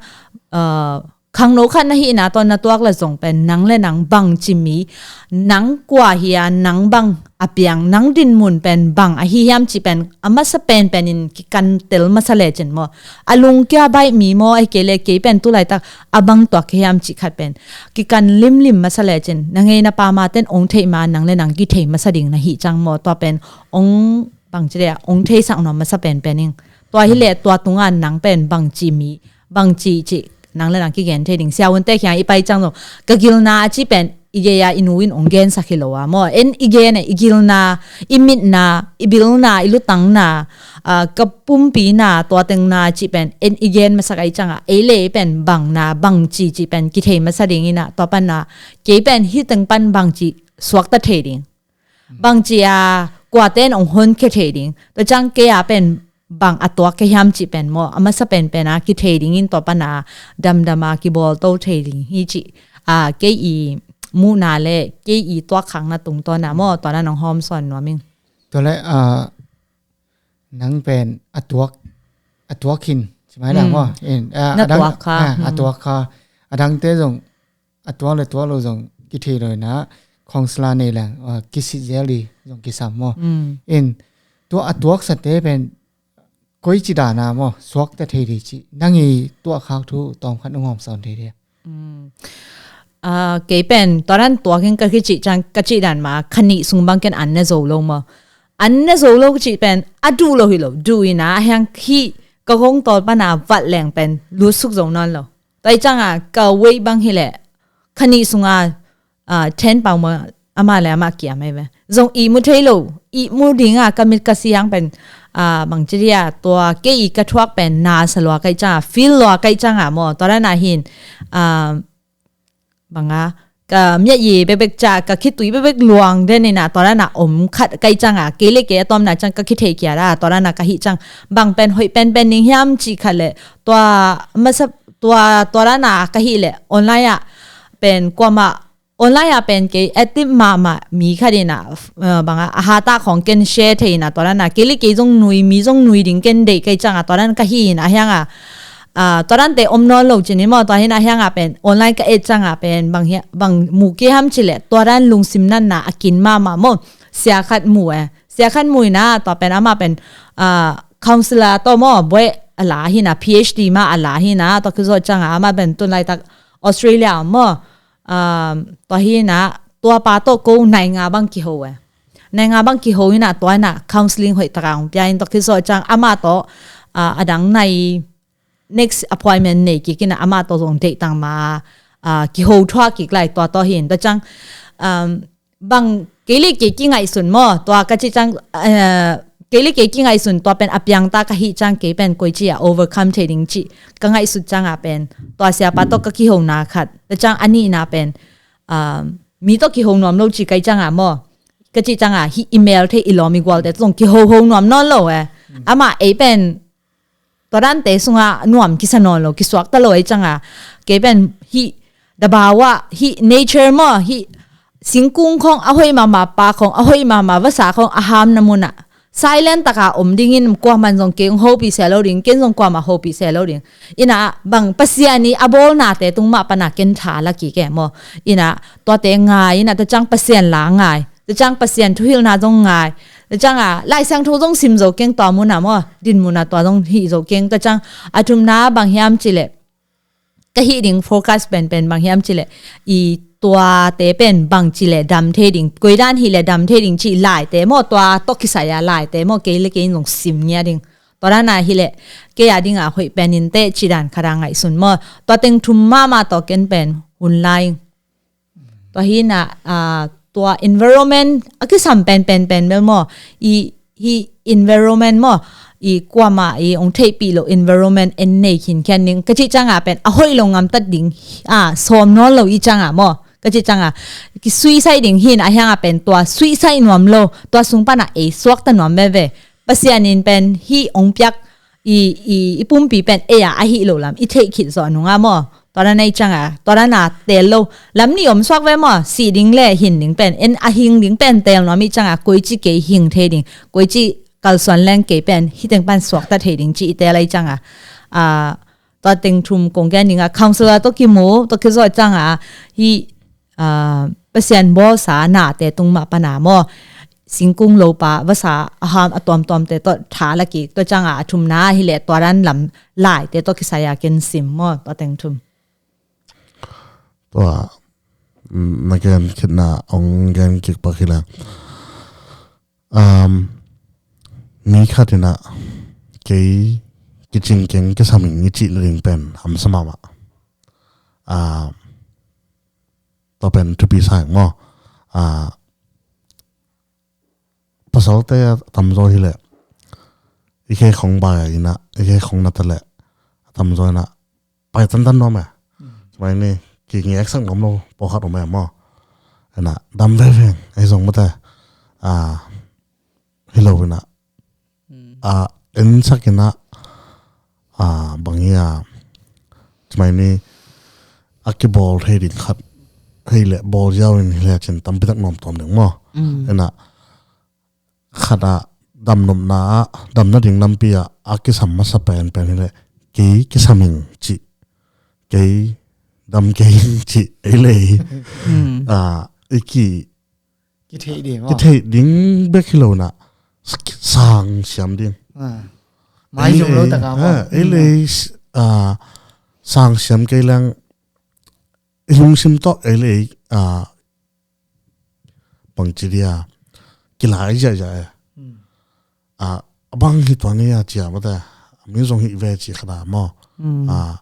khangno khat na hihna tawh na tuak la zong pen nang le nang bangci mi, nang kua hi a, nang bang a piang, nang dinmun pen bang ahi hiam cih pen a masa penpen in kikan tel masa lecin maw, a lungkia baih mi maw, ahi kei le kei pen tulaitak a bang tuak kei hiam cih khat pen kikan limlim masa lecin na ngei na pam a ten ong theih ma nang le nang kithei masa ding na hih ciang maw, tua pen ong bangci le ong theisak nuam masa penpen ing. Tua hi le tua tunga nang pen bangci mi, bangci cih nang le nang kigen thei ding. Siavuante kiang i pai ciang zong ka gilna a cih pen i gei a i nu in ong gensak hi lo a maw, en i gen a i gilna, i mitna, i bilna, i lutangna, ka pumpina, tua tengna cih pen en i gen masak a i ciang a ei le ei pen bangna, bangci cih pen kithei masa ding ina, tua pana kei pen hi teng pan bangci suakta thei ding, bangci a kuate in ong honkhia thei ding, tua ciang kei a pen bang a tuak kei hiam cih pen maw, a masa penpen a kithei dingin tua pana damdam a kibawlto thei ding hi cih kei i muhna le kei i tuakkhakna tungtawna maw, tua na nong hawmsawn nuam ing. Tua le nang pen a tuak, a tuak hin ci mai dang maw, a tuak kha, a tuak kha, a dangte zong a tuak le tuak lo zong kithei lo ina, counselor nei leng kisit zel di zong kisam maw. In tua a tuaksate pen koici dana maw suakta thei di cih nang i tuakkhak thu tawmkhat nong hawmsawn thei di? Kei pen tua dan tuakin ka kicih ciang ka cih dan ma kha nih sung bang ken an na zo lo maw. An na zo lo cih pen a duh lo hi lo, duh ina a hiang hih ka kongtawl pana vat leng pen lutsuk zo nawn lo. Tua i ciang a ka weight bang hi leh kha nih sunga ten pound maw, ama le ama kiam ai ve. Zong ihmu thei lo, ihmu dinga ka mit ka siang pen bangci dia tua kei i ka thuak pen na sa lua kai ciang a, feel lua kai ciang a maw, tua dana hin banga ka miah ye bekbek ca ka khitui bekbek luang den ina, tua dana om khat kai ciang a, kei le kei a tawmna ciang ka kithei kia da, tua dana ka hih ciang bang pen hoih penpen ning hiam cih khat le tua masa, tua, tua dana ka hih le online ah pen kuama online a pen kei active mahmah mi khat ina, banga a hata khong ken share thei ina, tua dana kei le kei zong nui, mi zong nui ding ken deih kai ciang a, tua dan ka hi ina a hiang a, tua dante om nawn lo cin hi maw, tua hin a hiang a pen online ka et ciang a pen bang mu kei ham cih leh tua dan lungsim natna a kin mahmah maw, sia khat mu e, sia khat mu ina, tua pen ama pen counselor tawh maw, buai a la hi ina, PhD mah a la hi ina, tua kizawh ciang a ama pen tun laitak Australia maw, tua hi ina, tua pa tawh ko nai nga bang kiho e. Nai nga bang kiho ina, tua ina counselling hoih taka hong pia in, tua kizawh ciang ama tawh a dang nai next appointment nei kik ina, ama tawh zong deih tang ma kiho thuak kik lai, tua tawh hi in, tua ciang bang kei le kei kingaihsun maw, tua ka cih ciang kei le kei kingaihsun, tua pen a piangta ka hih ciang kei pen koici a overcome thei ding cih ka ngaihsut ciang a pen tua siapa tawh ka kihona khat, tua ciang a nihna pen mi tawh kiho nuam lo ci kai ciang a maw, ka cih ciang a hih i mel thei i lawm i gualte tawh zong kihoho nuam nawn lo e. Ama ei pen tua dante sunga nuam kisa nawn lo, kisuakta lo ei ciang a, kei pen hih dabawa, hih nature maw, hih singkung khong a hoih mahmah, pa khong a hoih mahmah, vasa khong a hamna munah silent taka om dingin kuaman zong kei hong hopih se lo ding, ken zong kuama hopih se lo ding. Ina bang Pasian i a bawlnate tung mah pana ken tha la kik e maw. Ina tuate ngai ina, tua ciang Pasian la ngai, tua ciang Pasian thuhilhna zong ngai, tua ciang a Lai Siangtho zong sim zo keng, tua muna maw, din muna tua zong hih zo keng, tua ciang a thumna bang hiam cih leh ka hih ding focus penpen bang hiam cih leh i tuate pen bang cih leh dam thei ding, koi dan hih leh dam thei ding cih laite maw, tua tawh kisai a laite maw, kei le kei in zong sim ngia ding. Tua dana hih leh kei a dinga hoih pen in teh cih dan khat a ngaihsun maw, tua teng thum mahmah tawh ken pen hun lai. Tua hi ina, tua environment a kisam penpen pen bel maw, i hih environment maw, i kuama i hong theihpih lo environment en nei khinkhian ding, ka cih ciang a pen a hoih lo ngamtat ding a sawm nawn lo i ciang a maw, ka cih ciang a kisuisai ding hi ina, a hiang a pen tua suisai nuam lo, tua sung pana ei suakta nuam veve. Pasian in pen hih hong piak i, i, i pumpi pen ei a ahih lo lam i theih khit zawh nunga maw, tua dan a i ciang a, tua dan a teel lo lam nih om suak ve maw, sih ding le hin ding pen, en a hing ding pen teel nuam i ciang a, koici kei hing thei ding, koici kalsuan leng kei pen hiteng pan suakta thei ding ci i teel lai cianga, ah, tua teng thum kong gen dinga, counsellor tawh kimu tawh kizawh cianga, hi, ah, Pasian bawlsa nate tung mah pana maw, singkung lopa vasa a ham a tuamtuamte tawh tha la kik, tua cianga a thumna hileh tua dan lam laite tawh kisai a ken sim maw, tua teng thum. Tua, mm, na gen khitna ong gen kik pak hileh, um, mi khat inah kei kicing keng kisam ing i cih nading pen hamsa mahmah. Ah, tua pen thupi sa ing maw. Ah, pasalte a tamzaw hileh i khe khong bai a inah, i khe khong na taleh a tamzaw inah pai tantan nuam e. Mai ni, ki ngi eksak nuam lo pawlkhat om e maw. Inah dam veve ei zong mate, ah, hi lo inah, ah, ensak inah, ah, bang hi a, cimai ni a kibawl thei ding khat hei leh bawl ziau in hileh cin tampitak nuam tuam ding maw. Inah khat ah damnopna ah, damna ding lampi ah a kisam masa penpen hileh kei kisam ing cih, kei dam kei ing cih ei lei, ah, i ki kitheih ding, kitheih ding bek hi lo inah sang siam ding. Ah. Mai zong lo taka maw. Ei lei, ah, sang siam kei leng i lungsim tawh ei lei, ah, bangci dia kilai ziahziah e. Ah, a bang hi tuan hi a cia mate, a min zong hih ve ci khat a maw. Ah,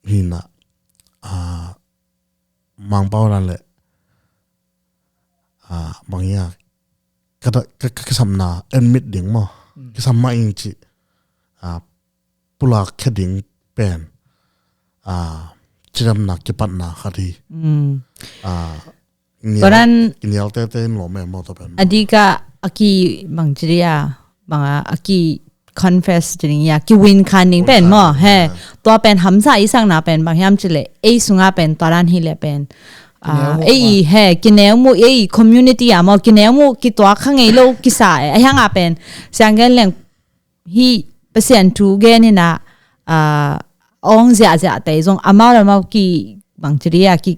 hi inah, ah, Mangpau dan leh, ah, bang hi a ka, ka, ka kisamna en mit ding maw. Kisam mah ing cih, ah, pulak khia ding pen, ah, cidamna kipatna khat hi. Ah, nial, tua dan nial tete in lawm e maw tua pen. A dika a ki bangci dia, banga a ki confess ci ding ia, ki win khan ding pen maw, he. Tua pen hamsa i sakna pen bang hiam cileh ei sunga pen tua dan hileh pen, ah, ei i, he, kineu mu, ei community a maw, kineu mu kituak kha ngei lo kisa e. A hianga pen siang gen leng hi Pasian thu gen inah, ah, ong ziahziahte zong amau le amau ki bangci dia ki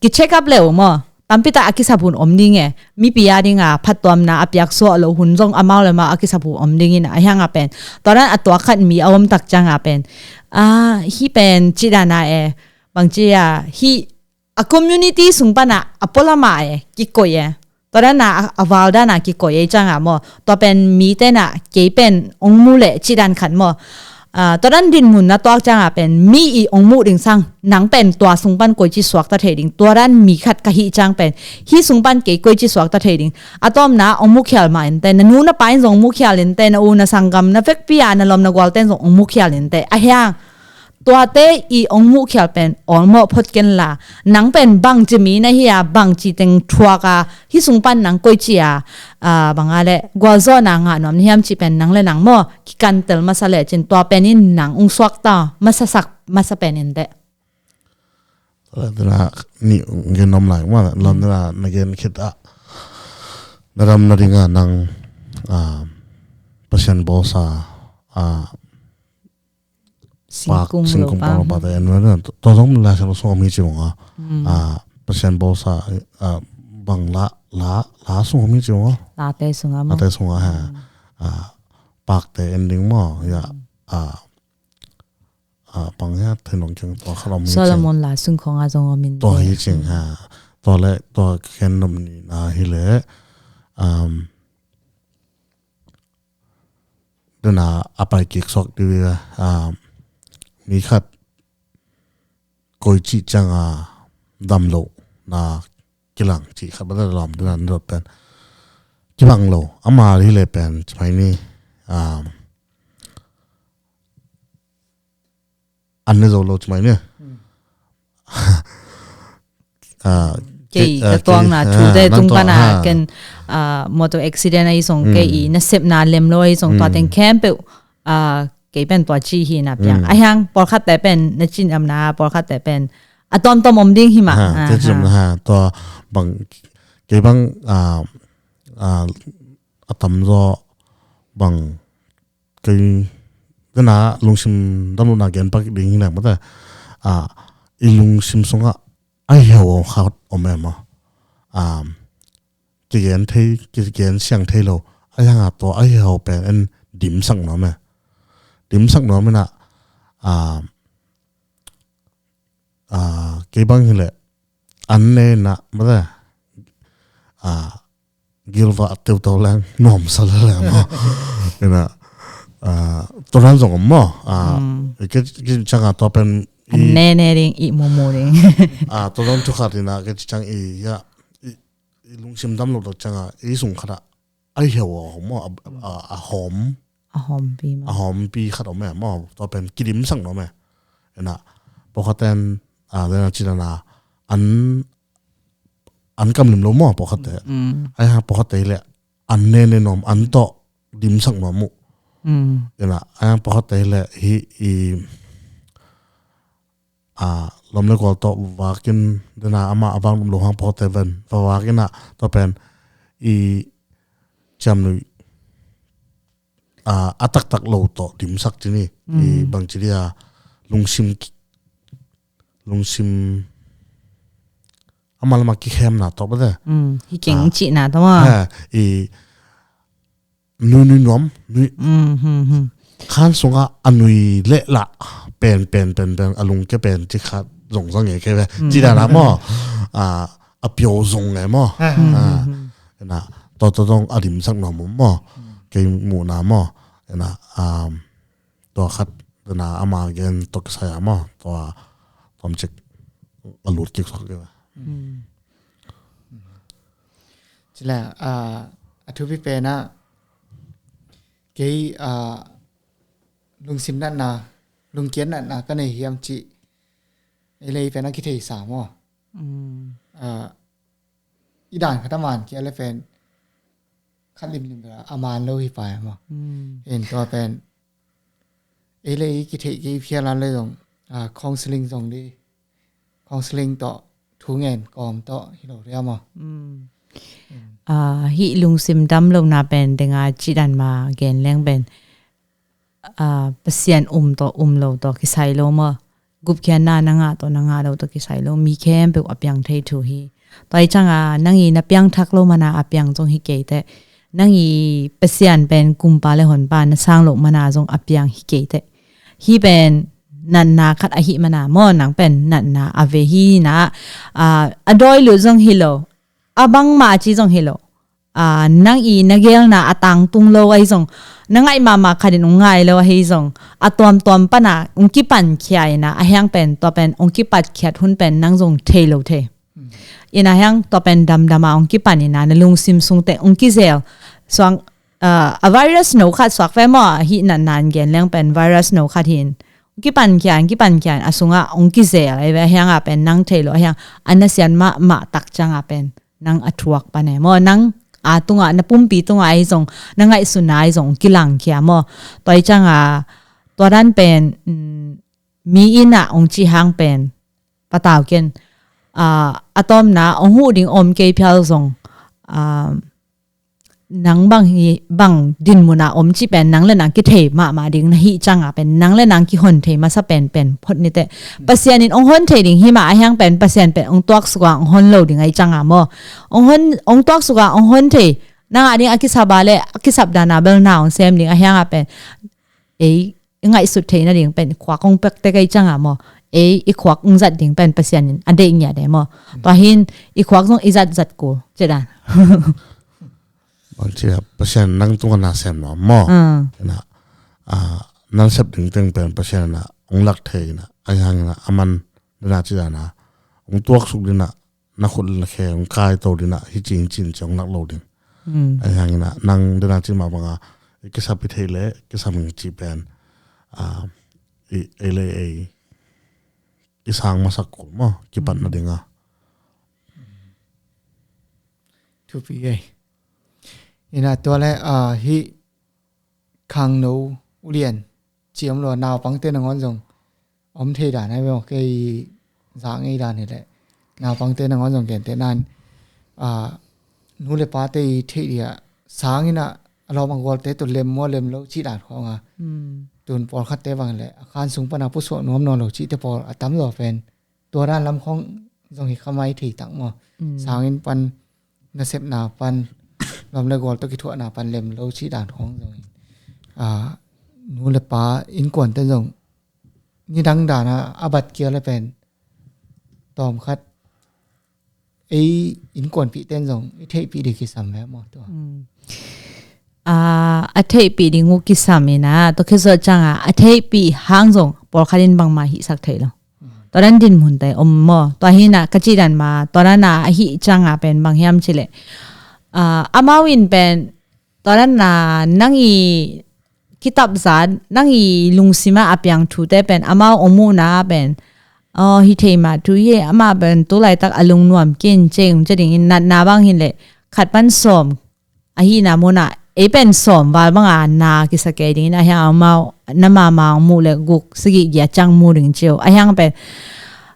ki check up le uh maw. Tampitak a kisap hun om ding e. Mipi a dinga phattuamna a piaksuah lo hun zong amau le amau a kisap hun om ding inah, a hianga pen tua dan a tuak khat mi a om tak cianga pen, ah, hi pen ci dana e, bangci a, hi a community sung pana a pualama e kikoi e. Tua dana a, a val dana kikoi e cianga maw. Tua pen mi tena kei pen ong mu leh ci dan khat maw. Ah, tua dan dinmun na tuak cianga pen mi i ong muh ding sang, nang pen tua sung pan koici suakta thei ding, tua dan mi khat ka hih ciang pen hi sung pan kei koici suakta thei ding. A tawmna ong mukhial mah inteh, na nu na pa in zong ong mukhial inteh, na u na sanggam na vekpi a na lawm na gualte in zong ong mukhial inteh. A hiang tuate i ong muhkhial pen awlmawh phot kenla, nang pen bangci mi na hi a, bangci teng thuak a, hi sung pan nang koici a, ah, banga le gualzawhna ngah nuam na hiam cih pen nang le nang maw kikantel masa lecin tua pen in nang ung suakta masasak masa pen inteh. Tua le tena nih gen nuam lai maw, lam tena na gen khit ah na dam na dinga nang, ah, Pasian bawlsa, ah, singkung lopa, singkung lopa te en ve na. Tua zong Lai Siangtho sung om hi ci mawng a. Ah, Pasian bawlsa, ah, bang la, la, la sung om hi ci mawng a. Late sung a maw. Late sung a ha. Ah, pakte en ding maw. Ya, ah, ah, bang ya, thei nong kiang tua khat om hi ci. Solomon la sung khong a zong om in tua hi ci ha. Tua le, tua ken nom ni na hi le, um, dena a pai kik suak dih ve, ah, mi khat koici cianga dam loh na kilang cih khat bata lawm dena na dot pen kibang lo. Ama hi le pen cimai ni, ah, an ne zo lo cimai ni. Ah, kei, ah, ka tuakna thu te tung pana ken, ah, motor accident ahi zong kei i nasepna lem lo ahi zong tua teng khempeuh, ah, kei pen tua ci hi na piang. A hiang pawlkhat te pen na cin amna pawlkhat te pen a tawmtawm om ding hi mah. Ha, ah, te cin ha, tua bang kei bang, ah, ah, a tamzaw bang kei dena lungsim damlohna gen pak ding hi leng mate, a, i lungsim sungah a heuhaw khat om e maw? A, kigen thei, kigen siang thei lo a, hianga tua a heuhaw pen en dimsak nuam e. Dimsak nuam ina, a, a, kei bang hileh an nena mate, a, gilva a teutau leng nuamsa lele maw? Ina, a, tua dan zong om maw? A, kei, kei cianga tua pen i an nene ding, i mumu ding. A, tua dan thu khat ina kei ciang i, ya, i, i lungsim damlo tak cianga i sung khatah a heuhaw maw, a, a, a hawm, a hawmpi maw, a hawmpi khat om e maw? Tua pen kidimsak nuam e. Ina, pawlkhat ten, a, dena ci dana an, an kam lim lo maw pawlkhatte. Ai ha pawlkhatte hileh an nene nuam, an tawh dimsak nuam uh. Ina, ai ha pawlkhatte hileh hi i, a, lawm le gual tawh vakin dena ama a vak nuam lo hang pawlkhatte ven va vakin a, tua pen i ciamnuih, a, a taktak lo tawh dimsak ci ni. I bangci dia lungsim ki-, lungsim ama lama kikhemna tawh bate. Hi keng cihna tawh maw? He, i nui nui nuam, nui khan sunga a nui leh lah pen, pen, pen, pen, a lungke pen ci khat zong zang e kei ve. Ci dana maw? A, a pio zong e maw? A, ina, tua, tua zong a dimsak nuam om maw? Kei muhna maw? Ina, a, tua khat dena ama gen tawh kisai a maw? Tua, tuamcik a lut kik suak kei ve. Cile, a, a thupi pen a, kei, a, lungsim natna, lungkiat natna ka nei hiam cih ei le ei pen a kitheisa maw? A, i dan khat a man kia le pen khat limlim bela a man lo hi pai maw? Tua pen ei le ei kitheih kei phial a le zong, a, counseling zong di, counseling tawh thu ngen kawm tawh hi lo ria maw? A, hih lungsim dam lona pen denga cidan ma gen leng pen, a, Pasian um tawh um lo tawh kisai lo maw? Gupkhiatna na ngah tawh na ngah lo tawh kisai lo, mi khempeuh a piang thei thu hi. Tua hi cianga nang i na piangthak lo mana a piang zong hi kei teh. Nang i Pasian pen kumpa le honpa na sang lo mana zong a piang hi kei teh. Hih pen natna khat ahi mana maw, nang pen natna a ve hi na, a, a dawi lut zong hi lo, a bangmah a ci zong hi lo. A, nang i na gelna a tangtung lo ahi zong, na ngaih mahmah khatin ong ngai lo ahi zong, a tuamtuam pana ong kipankhia ina, a hiang pen tua pen ong kipatkhiat hun pen nang zong thei lo thei. Ina hiang tua pen damdama ong kipan ina, na lungsim sungte ong kizel. Suang, a, a virus no khat suak ve maw, hih natna in gen leng pen virus no khat hin. Ong kipankhia, ong kipankhia, a sunga ong kizel ahi ve, a hianga pen nang thei lo, a hiang a nasiat mahmah tak cianga pen nang a thuak pan e maw, nang a tunga, na pumpi tunga ahi zong, na ngaihsutna ahi zong kilangkhia maw? Tua hi cianga tua dan pen, mm, mi ina ong cih hang pen patau ken, a, a tawmna ong huh ding om kei phial zong, a, nang bang hi, bang dinmuna om cih pen nang le nang kithei mahmah ding na hih cianga pen nang le nang kihon thei masa penpen phot niteh. Pasian in ong hon thei ding hi mah, a hiang pen Pasian pen ong tuaksuka ong hon lo ding ahi cianga maw? Ong hon, ong tuaksuka ong hon thei, nang a ding a kisap a le a kisap dana bel na ong sem ding, a hianga pen ei i ngaihsut theih nading pen i khuak ong pek tek ahi cianga maw? Ei i khuak ong zat ding pen Pasian in a deih ngiat e maw? Tua hin i khuak zong i zat zat kul ci dan. Bang ci a Pasian nang tunga na sem nuam maw? Ina, a, nang sep ding teng pen Pasian ina ong lak thei ina, a hiang ina a man dena ci dana ong tuaksuk dina, na khut le na khe ong kaito dina, hi cing cin ci ong lak lo ding. A hiang ina nang dena ci mah banga i kisap i theih le kisap ing ci pen, a, i, ei le ei i sang masak kul maw, kipatna dinga. Thupi ei. Ina tua le, a, hih khangno ulian ciam lo naupangte nangawn zong om thei dan ahi ve maw, kei zak ngei dan hileh naupangte nangawn zong gente nan, a, nu le pate i theih dia sangin ah a lawm a gualte tawh lem maw lem lo cih dan khawng a, tun pawlkhatte bang le a khan sung pana pusuak nuam nawn lo cihte pawl a tam zaw pen tua dan lam khawng zong hi kha mai thei tak maw? Sangin pan nasepna pan lawm le gual tawh kithuahna pan lem lo cih dan khawng zong hi. Nu le pa innkuante zong nidang dana a bat kei le pen tawmkhat ei innkuanpihte in zong i theihpih ding kisam ve maw tua? A theihpih ding uh kisam ina tua khit zawh cianga a theihpih hang zong pawlkhat in bangmah hihsak thei lo. Tua dan dinmunte om maw? Tua hi na ka cih dan ma tua dan a hih cianga pen bang hiam cileh amau in pen tua dan a nang i kitapzat nang i lungsima a piang thute pen amau ong muhna pen aw hi thei mah thu hi amah pen tu laitak a lungnuam kin ceng cia dingin natna bang hin leh khat pan sawm ahihna munah ei pen sawm val banga na kisa kei dingin ahiang amau na mama ong muh le guk sagih giat ciang mu ding ciu ahiang pen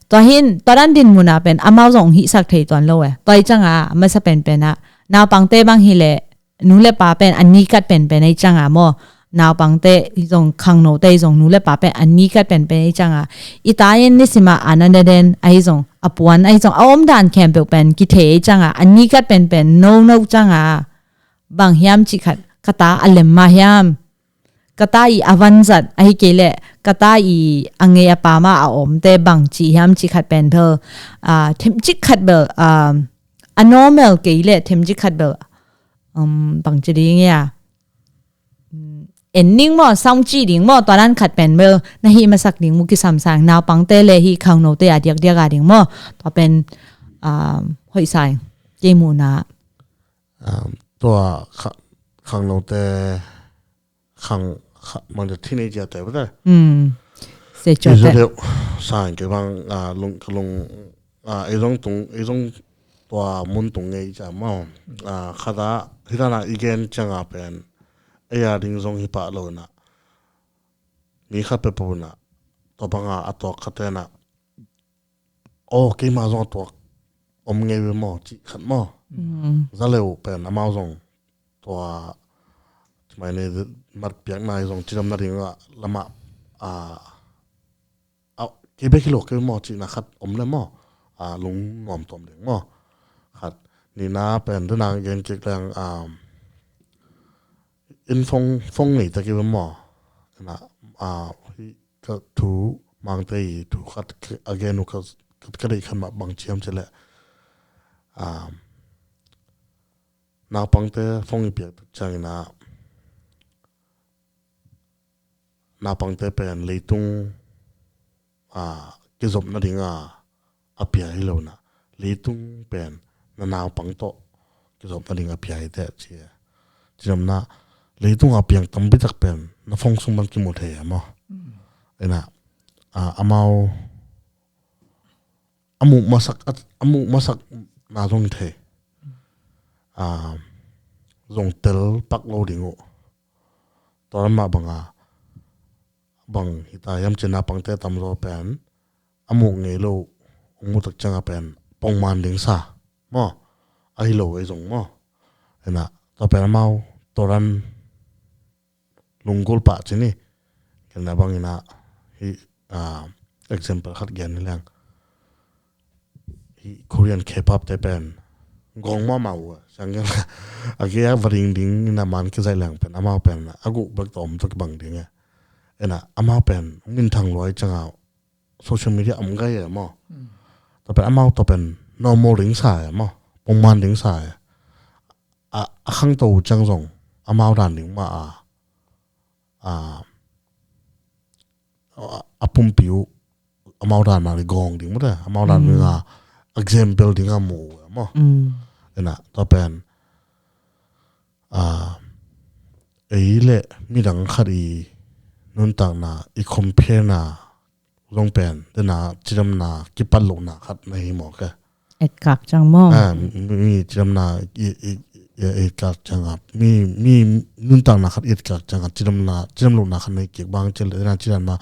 tua hin tua dan dinmunah pen amau zong hihsak thei tuan lo e. Tua i cianga masa penpenah naupangte bang hileh nu le pa pen a nikat penpen ei cianga maw? Naupangte hi zong khangnote hi zong nu le pa pen a nikat penpen ei cianga i ta in nisima a na neden ahi zong a puan ahi zong a omdan khempeuh pen kithei ei cianga a nikat penpen nono cianga bang hiam cih khat ka ta a lem mah hiam? Ka ta i a vanzat ahi kei leh ka ta i a ngei a pama a omte bang cih hiam cih khat pen bel themcik khat bel a normal kei leh themcik khat bel bang ci ding ia en ding maw sang ci ding maw tua dan khat pen bel na hi masak ding mu kisam sang naupangte le hi khangnote a diakdiak a ding maw tua pen hoih sai kei muhna. Tua khangnote khang mang de teenager te bete. Sei cua te. Israel sang ke bang lung lung ei zong tung ei zong tua mun tung ngei ca mau. Khata hitana i gen cianga pen ei a ding zong hi pah lo na mi khat pe puna tua banga a tuak khatena aw keima zong a tuak om ngei ve maw cih khat maw? Zaleu pen amau zong tua mai ne mat piakna i zong cidamna dingah lamah kei bek hi lo kei maw cihna khat om le maw? Lung nuam tuam ding maw? Khat nina pen dena gen kik leng in fong fong ngei ta kei maw? Ka thu mangte i thu khat a gen uh ka deih khat mah bang ciam cileh naupangte fong i piak ciangina naupangte pen leitung kizopna dinga a pia hi lo na leitung pen na naupang tawh kizopna dinga pia hi teh ci. Cinamna leitung a piang tampitak pen na fong sung bang kimu thei a maw? Ina amau a muh masak a muh masak na zong thei zong tel pak lo ding uh. Tua lamah banga bang hita hiam cina pangte tamzaw pen a muh ngei lo ung mutak cianga pen pongman ding sa maw? Ahi lo ei zong maw? Ina tua pen amau toran lunggulh pah cini. Kena bangina hi example khat gen hi leng hi Korean K-pop te pen gong mama uh a siang gen a gei a va ding ding ina man kizaih leng pen amau pen a guh bek tawh om tawh kibang ding e. Ina amau pen minthang luai cianga social media om gai e maw? Tua pen amau tua pen normal ding sa e maw? Pongman ding sa e. A khangto ciang zong amau dan ding mah a a pumpi uh amau dan mah gawng ding mah amau dan ding a example ding a mu uh maw? Ina tua pen ei le midang khat i nuntakna i compare na zong pen dena cidamna kipat lohna khat na hi maw ke? Etkak ciang maw? Mi cidamna etkak cianga mi mi nuntakna khat etkak cianga cidamna cidam lohna khat na hi kik bang cil dena cidamna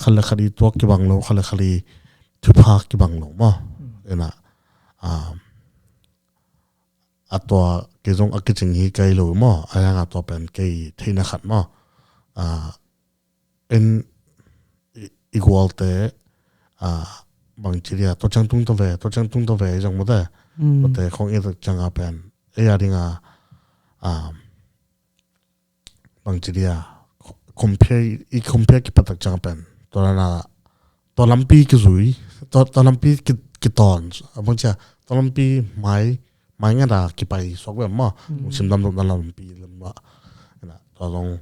khat le khat i tuak kibang lo khat le khat i thupha kibang lo maw? Dena a a tua kei zong a kicing hi kei lo maw, a yang a tua pen kei theihna khat maw. A, en i, i gualte, a, bangci dia, tua ciang tung ta ve, tua ciang tung ta ve, i zong mawte. Mm. Tuate khong i tak ciang a pen, ei a ding a, a, bangci dia, compare, i compare kipat tak ciang a pen, tua na, tua lampi kizui, tua, tua lampi ki, kitawn, a bangci a, tua lampi mai, mai ngat a kipai suak ve maw. Mm. Lungsim damlohna lampi lam mah. Tua zong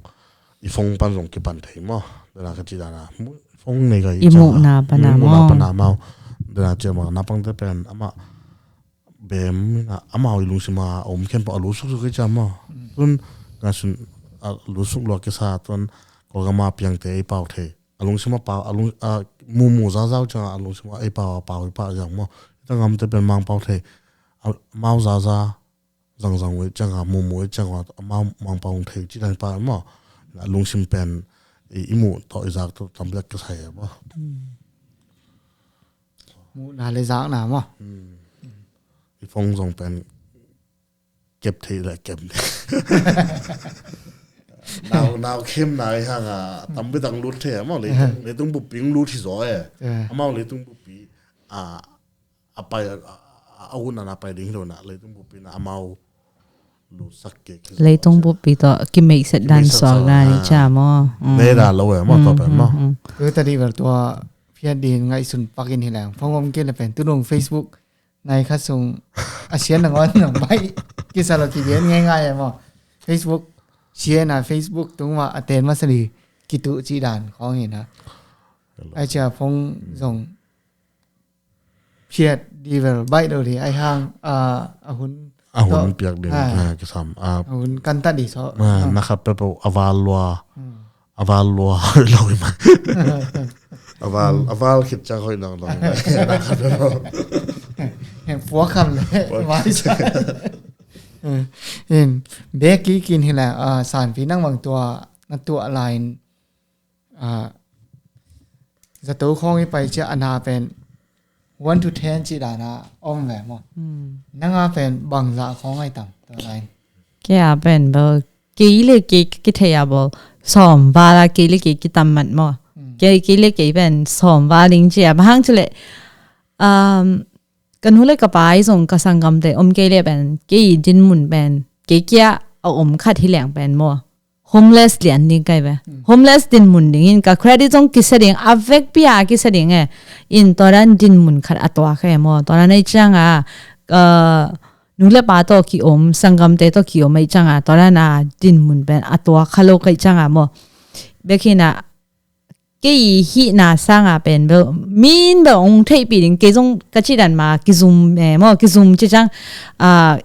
i phone pan zong kipan thei maw. Tua na ka ci dan a, phone nei ka i, i muhna pan a maw. I muhna pan a maw. Tua na ci a maw, naupangte pen amah bem ina, amau i lungsim a om khempeuh a lusuk suk i ci a maw. Mm. Tun ngaihsun a lusuk lua kisa tun Kawlgam a piangte ei pau thei. A lungsim a pau, a lung, a mumu zazau ciang a lungsim a ei pau, a pau i pau zang maw. Ita ngamte pen Mangpau thei. A mau zaza zangzang uh i ciang a, mumu i ciang a, a mau Mangpau thei ci dan i pau maw. A lungsim pen i, i muh tawh i zak tawh tam biak kisai a maw. Mm. Muhna le zakna maw. Mm. I phone zong pen kep thei le kep. Nau, nau khemna i hang a, tam bitak lut thei a maw, leitung, leitung buppi lut hi zaw e. Yeah. Amau leitung buppi, a, a pai, a, a, a hun a na pai ding hi lo na, leitung buppi na amau lutsak kik hi zaw. Leitung buppi tawh kimeihset dan suak na i ci a maw. Mm. Nei da lo e maw, tua pen maw. Mm, mm, mm. Tua ta di vel tua phiat din ngaihsun pakin hi leng. Phone om kei le pen, tu nung Facebook, nai khat sung a sian nangawn nang bai kisa lo ti bian ngaingai e maw. Facebook sian a Facebook tung mah a ten masa di kitu ci dan khawng hi na. Ai cia phone zong phiat di vel baih lo di ai hang a, a hun a hun piak ding, a, kisam a, a hun kan ta di so. Na khat pe po a val lua. Hmm. A val lua hoih lo i mai. A val, a val khit ciang hoih nang lo i mai. Puak kham le. Puak. Vai sa. In, bek kikin hi la, a, sanpi nang bang tua, na tua lain, a, zato khawng i pai cia a na pen, one to ten ci dana om ve maw. Hmm. Nanga pen bangzah khawng ai tam, tua lain. Kei a pen bel, kei le kei kithei a bel, sawm val a kei le kei kitam mat maw. Hmm. Kei, kei le kei pen sawm val ding ci a, bang hang ci le, um, ka nu le ka pa i zong ka sanggamte om kei le pen, kei i dinmun pen, kei kia a om khat hi leng pen maw. Homeless lian ding kai ve. Hmm. Homeless dinmun ding in ka credit zong kisa ding, a vekpi a kisa ding e. In tua dan dinmun khat a tuak e maw. Tua dan ei ciang a, uh, nu le pa tawh ki om, sanggamte tawh ki om ei ciang a, tua dan a dinmun pen a tuak kha lo kai ciang a maw. Bek hi na, kei i hihna sang a pen bel, min bel ong theihpih ding, kei zong ka ci dan ma, kizum e maw, kizum ci ciang, a,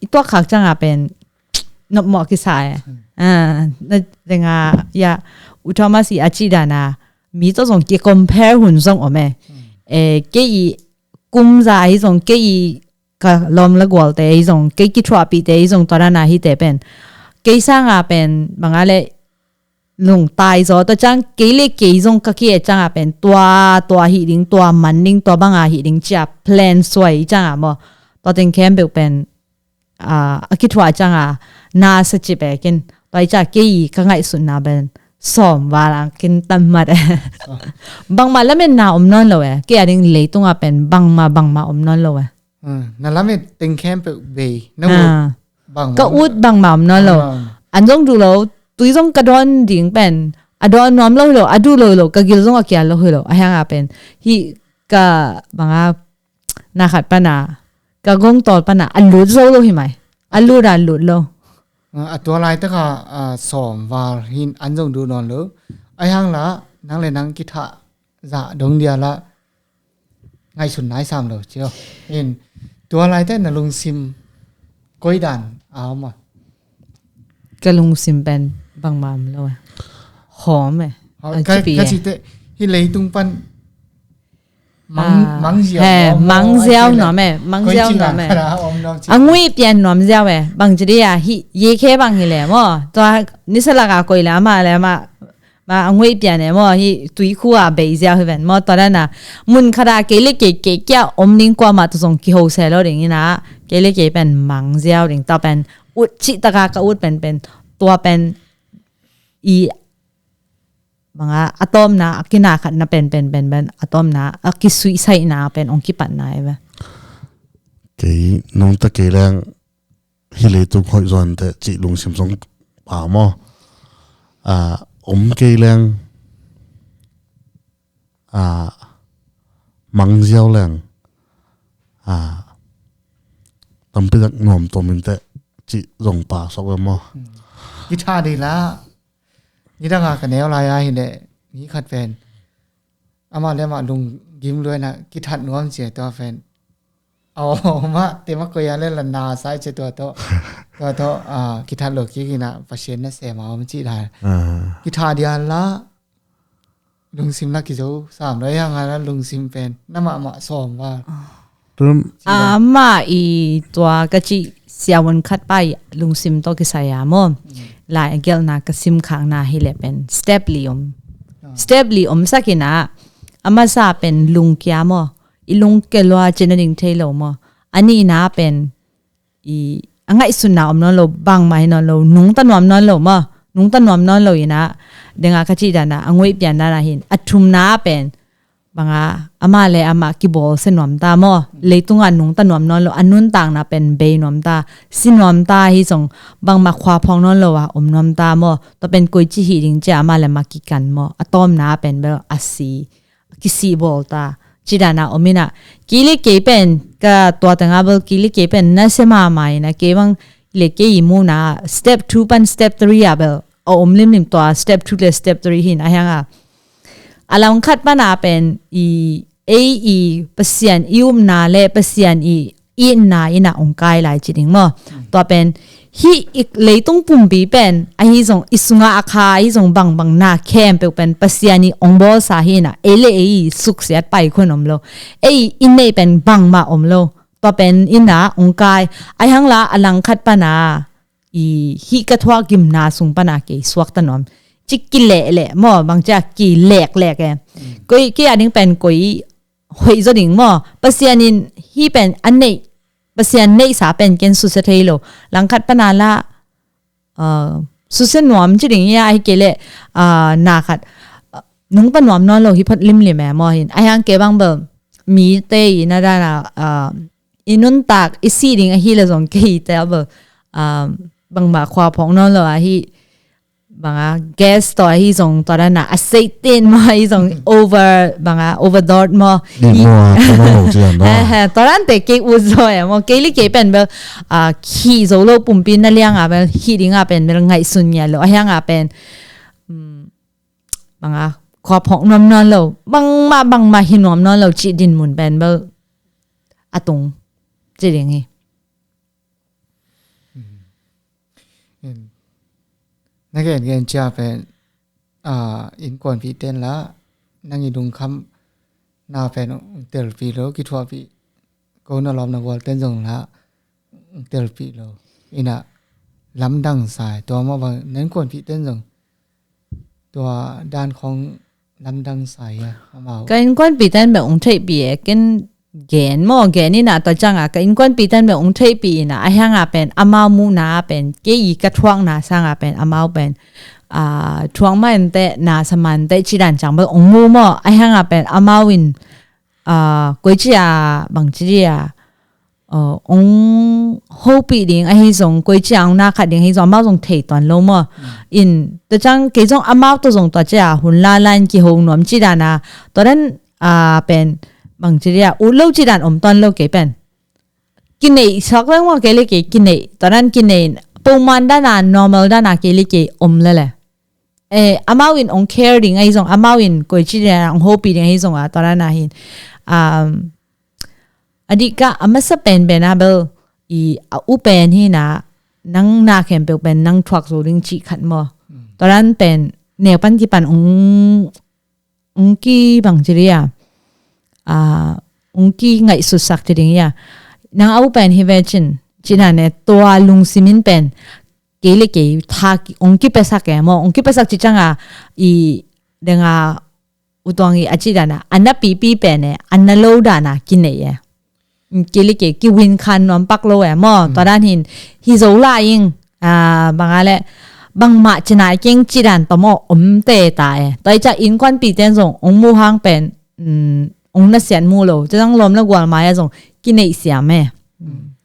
i tuak khak ciang a pen nopmawh kisa e. Hmm. A, na denga, ya, U Thomas i a ci dan a, mi tawh zong ki compare hun zong om e. Hmm. E, kei i kum za i zong kei i ka lawm la gualte i zong, kei kithuahpihte i zong tua dan a hite pen. Kei sang a pen, bang a le lungtai zaw, tua ciang kei le kei zong ka ki e ciang a pen, tua, tua hi ding, tua man ding, tua bang a hi ding cia plan suai i ciang a maw. Tua teng khempeuh pen, a, a kithuah ciang a, na sa ci pekin. Tua i cia kei i ka ngaihsutna pen, sawm val a kin tam mat e. Ah. Bangmah lametna om nawn lo e. Kei a ding leitung a pen, bangmah, bangmah om nawn lo e. Ah, na lamet teng khempeuh bei. Na ut bangmah. Ka ut bangmah om nawn lo. Ah. An zong duh lo, tui zong ka dawn ding pen. A dawn nuam lo hi lo, a duh lo hi lo, ka gil zong a kial lo hi lo. A hiang a pen. Hih ka bang a na khat pan a, ka gong tawl pan a, a lut zo lo hi mai. A lut a lut lo. Ah, a tua laitak a, ah, sawm val hin an zong duh nawn lo. A hiang la, nang le nang kithah zah dong dia la, ngaihsun nai sam lo cio. In, tua laitak na lungsim koi dan a om a. Ka lungsim pen bangmah om lo e. Hawm e. Hawm, a ka, ci pi ka e. Ci te, hih leitung pan mang, ah, mang ziau he, nuam, mang ziau nuam e, mang ziau nuam e. Koi ci dan a om nuam ci. A ngui pian nuam ziau e. Bang ci di a hih, ye khe bang hi le maw. Tua nisa lak a koi le ama le ama Ma a nguai pian e maw, hi tuikhua bei ziau hi ven maw, tua dan a mun khat a kei le kei kei kia om ding, kuamah tawh zong kiho se lo ding ina, kei le kei pen mang ziau ding, tua pen ut cih taka ka ut pen pen, tua pen i banga a tawmna, a kina khatna pen pen pen pen a tawmna, a kisuihsaihna pen ong kipatna e ve. Kei nong ta kei leng hi leitung hoih zaw inteh cih lungsim zong pa maw? A, om kei leng, a, mang ziau leng, a, tampi tak nuam tuam inteh cih zong pa sok ve maw? Kitha dih la, nidanga ka neu lai a hi leh, ni khat pen amah le amah lunggim luaina kithat nuam cia tua pen. Aw, mah tema koya le la na sai cia tua tawh, tua tawh, ah, kithat lo kik ina Pasian na sem a om cih lai. Ah. Kitha dia la lungsim la kizo sam lo, yang a la lungsim pen na mahmah sawm va. Tum. Amah i tua ka cih siavuan khat pa i lungsim tawh kisai a maw. Lai a gelhna ka simkhakna hi leh pen step li om. Ah. Step li om sak ina, a masa pen lungkia maw. I lungkia lua cina ding thei lo maw. A nihna pen i a ngaihsutna om nawn lo, bangmah hi nawn lo, nungta nuam nawn lo maw. Nungta nuam nawn lo ina, denga ka cih dana, a nguai pian dana hin, a thumna pen, banga, amah le amah kibawlsia nuam ta maw. Leitunga nungta nuam nawn lo, a nuntakna pen bei nuam ta, si nuam ta hi zong, bangmah khua phawk nawn lo a om nuam ta maw. Tua pen koici hi ding cia amah le amah kikan maw. A tawmna pen bel a si, kisih bawl ta. Ci dana om ina, kei le kei pen, ka tua tanga bel, kei le kei pen, na se mahmah ina, kei bang le kei i muna, step two pan step three a bel a om limlim tua, step two le step three hin a hianga. A langkhat pana pen i, ei i Pasian i upna le Pasian i itna ina ong kai lai ci ding maw. Tua pen hi i leitung pumpi pen ahi zong i sunga a kha ahi zong bangbang na khempeuh pen Pasian i ong bawlsa hi ina, ei le ei suksiat pai khun om lo. Ei i neih pen bangmah om lo. Tua pen ina ong kai. A hiangla a langkhat pana i hih ka thuak gimna sung pana kei suakta nuam. Ci kilehleh maw, bang cia kileklek e. Koi, kei a ding pen koi hoih zaw ding maw. Pasian in hih pen a neih, Pasian neihsa pen ken susia thei lo. Langkhat pana la, ah, susia nuam ci ding ia ahi kei leh, ah, na khat, ah, nungta nuam nawn lo hi phot limlim e maw hin. A hiang kei bang bel, mite i na dana, ah, i nuntak, i si ding ahi le zong kei te a bel, ah, bangmah khua phawk nawn lo ahi, banga, gas tawh ahi zong, tua dana, a seih ten maw, ahi zong, over, banga, overdose maw. Ni maw, a, tua maw lo ci dan maw. Eh, eh, tua dan te kei ut zaw e maw, kei li kei pen bel, ah, khi zo lo pumpi na lianga bel, hi dinga pen bel, ngaihsun ngia lo, a hianga pen, mm, banga, khua phawk nuam nawn lo, bangmah, bangmah hi nuam nawn lo, ci din mun pen bel, a tung, ci ding hi. Na gen gen cia pen, ah, innkuanpih ten la, nang i lungkham na pen ong telpih lo, kithuahpih, ko na lawm na gual ten zong la, ong telpih lo. Ina lamdang sai, tua maw bang, na innkuanpih ten zong, tua dan khong lamdang sai a, amau. Ka innkuanpih ten bek ong theihpih e, ken gen maw, gen ina tua cianga, ka innkuanpih ten bek ong theihpih ina, a hianga pen, amau muhna pen, kei i ka thuakna sanga pen, amau pen, ah, thuak mah inteh, na sa mah inteh, ci dan ciang bek ong mu maw, a hianga pen, amau in, ah, koici a, bangci dia, ah, ong hopih ding, ahi zong, koici a ong na khat ding, ahi zong, amau zong thei tuan lo maw. In, tua ciang, kei zong amau tua zong tua cia, hun la la in kiho nuam ci dana, tua dan, ah, pen, bangci dia, ut lo ci dan om tuan lo kei pen. Kineih sak leng maw kei le kei kineih, tua dan kineih, pawman dana, normal dana kei le kei om lele. Eh, amau in ong care ding ahi zong, amau in koici dana ong hopih ding ahi zong a, tua dana hin. Um, a dih ka, a masa pen pen a bel, i a u pen hi na, nang na khempeuh pen, nang thuak zo ding cih khat maw. Tua dan pen, neu pan kipan ong ong ki bangci dia, ah, ong ki ngaihsutsak ci ding ia. Nang a u pen hi ve cin, cina ne tua lungsim in pen, kei le kei tha ki- ong kipiasak e maw, ong kipiasak ci cianga i denga utuang i a ci dana a na pipi pen e, a na lo dana kinei e. Kei le kei ki win khan nuam pak lo e maw. Tua dan hin hi zo la ing, banga le bangmah cina keng ci dan tawh maw om te ta e. Tua i ca innkuanpih ten zong ong mu hang pen ong nasiat mu lo, tua zong lawm le gual mai a zong kineih siam e.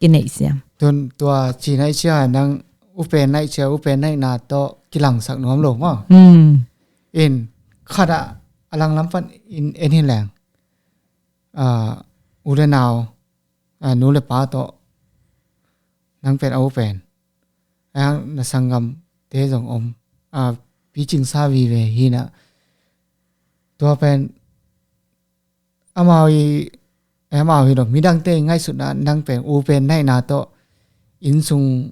Kineih siam. Tun tua cina i cia nang upen naih cia, upen naihna tawh kilangsak nuam lo maw. In khat ah a langlam pan in en hin leng, u le nau, nu le pa tawh nang pen a upen, a hang na sanggamte zong om, picing sa vive hinah. Tua pen amau i, amau hi lo, midangte i ngaihsutna nang pen upen naihna tawh innsung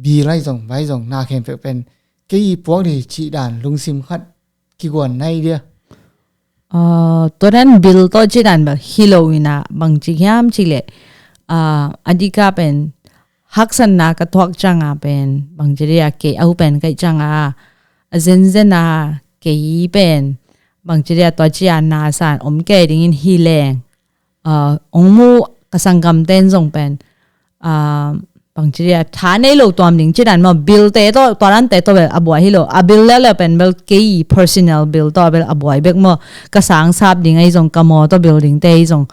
bil ahi zong vai zong na khempeuh pen kei i puak dih cih dan lungsim khat kiguan nai dia. Tua dan bil tawh cih dan bel hi lo inah bangci hiam cih leh, a dika pen haksatna ka thuak cianga pen bangci dia kei a upen kaih cianga a zenzena kei pen bangci dia tua cia na san om kei dingin hi leng, ong mu ka sanggamten zong pen bangci dia tha nei lo tuam ding ci dan maw, bilte tawh tua dante tawh bel a buai hi lo. A bil leuleu pen bel kei personal bil tawh bel a buai bek maw. Ka sangsap ding ahi zong, ka maw tawh buildingte ahi zong,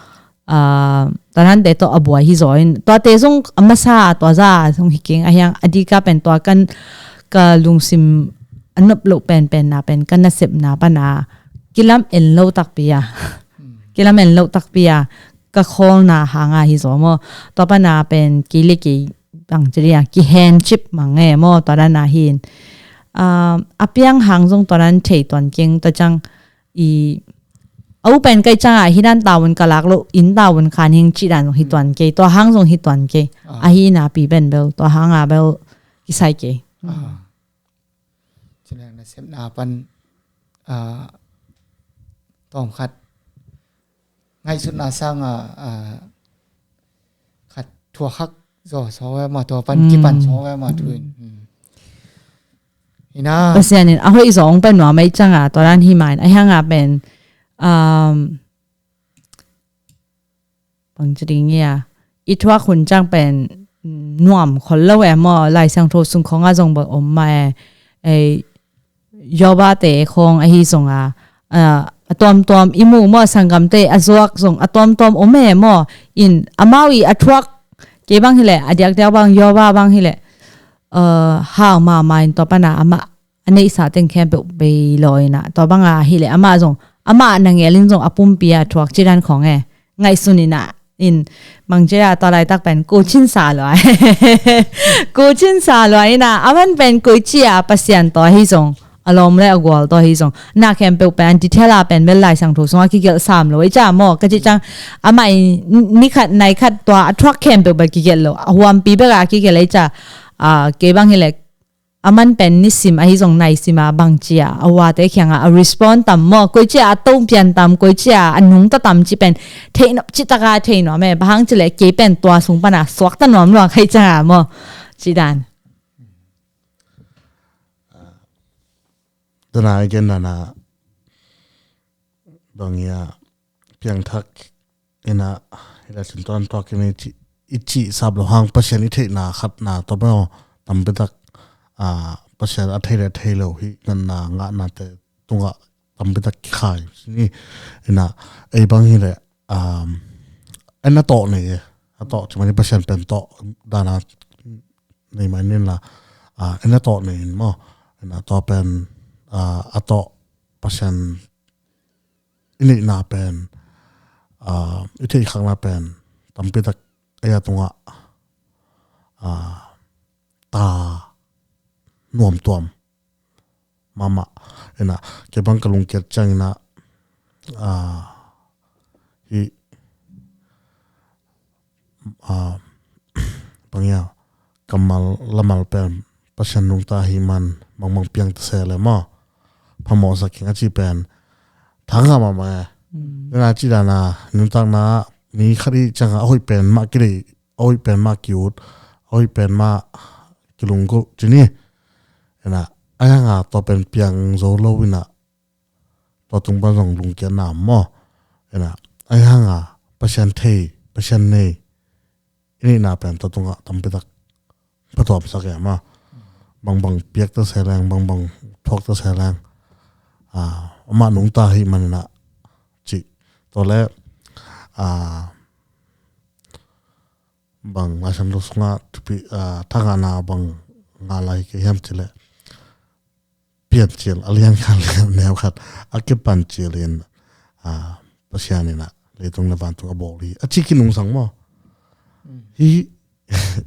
tua dante tawh a buai hi zaw in, tuate zong a masa tua za zong hi keng a hiang a dika pen tua kan ka lungsim a nop loh penpenna pen ka nasepna pana kilam en lo takpi a kilam en lo takpi a ka khawlna hanga hi zaw maw. Tua pana pen kei le kei bangci dia kihen cip mang e maw, tua dana hin a piang hang zong tua dan thei tuan keng ta ciang i a upen kaih cianga hi dan taun ka lak lo, inn taun khan hing cih dan zong hi tuan kei, tua hang zong hi tuan kei. Ahi napi pen bel tua hanga bel kisai kei. Cileng nasepna pan tawm khat ngaihsutna sanga khat thuakhak zaw saw e ma, tua pan kipan saw e ma thu in. Ina Pasian in a hoih zaw ong pen nuam ei cianga tua dan hi ma in a hianga pen bangci ding ia i thuak hun ciang pen nuam khol lo e maw. Lai Siangtho sung khonga zong bang om ma e. Yoba te khong ahi zonga a tuamtuam i mu maw, sanggamte a zuak zong a tuamtuam om e maw. In amau i a thuak kei bang hileh a diakdiak bang Yoba bang hileh hau mama in tua pana amah a neihsa teng khempeuh bei law inah tua banga hileh amah zong amah nangelin zong a pumpi a thuak cidan khong e. Ngaihsun inah in bangcia tua laitak pen kucin sa lua kucin sa lua inah a man pen kuicia Pasian tua hi zong a lawm le a gual tua hi zong na khempeuh pen an ti thela pen bel Lai Siangtho sunga kigelh sam lo i ca maw. Ka cih ciang amah i nikhat naikhat tua a thuak khempeuh bel kigelh lo, a huampi beka kigelh i ca. Kei bang hileh a man pen nisim ahi zong naisima bangcia a uate khianga a respond tam maw, koicia a topian tam, koicia a nungta tam ci pen theihnop citaka theihnop e. Bang hang cileh kei pen tua sung pana suakta nuam luang hai canga maw. Cidan tuna i gen nana bang ia piangthak inah hila sintuan tuak in i cih sap lo hang Pasian i theihna khatna tawh bel tampitak Pasian a thei le thei lo hi nganna ngahnate tungah tampitak kikhai sini. Inah ei bang hileh en a tawh nei e. A tawh cimani Pasian pen tawh dana nei mai ninla en a tawh nei in maw. Inah tua pen a tawh Pasian i neihna pen i theihkhakna pen tampitak ei a tungah ta nuamtuam mahmah. Inah kei bang ka lungkiat ciang inah hi bang ia kammal lamal pen Pasian nungta hi man mangbang piang ta se le maw. Phamawhsak keng a ci pen thanga mahmah e. Nana ci dana nuntakna mi khat i cianga a hoih pen mah kidei, a hoih pen mah kiut, hoih pen mah kilunggulh ci ni. Ina, a hianga tua pen piang zo lo ina, tua tung pan zong lungkiatna maw. Ina, a hianga Pasian thei, Pasian nei, i neihna pen tua tungah tampitak phatawpsak e maw. Bangbang piakta se leng, bangbang thuakta se leng, ah, amah nungta hi manina ci. Tua le, ah, bang Laisiangtho sungah thupi, ah, thangahna bang ngah lai kei hiam ci le, Piancil a lian khat le neu khat a kipan cil in, ah, Pasian ina leitung le vantung a bawl hi a ci kinungsang maw. Hi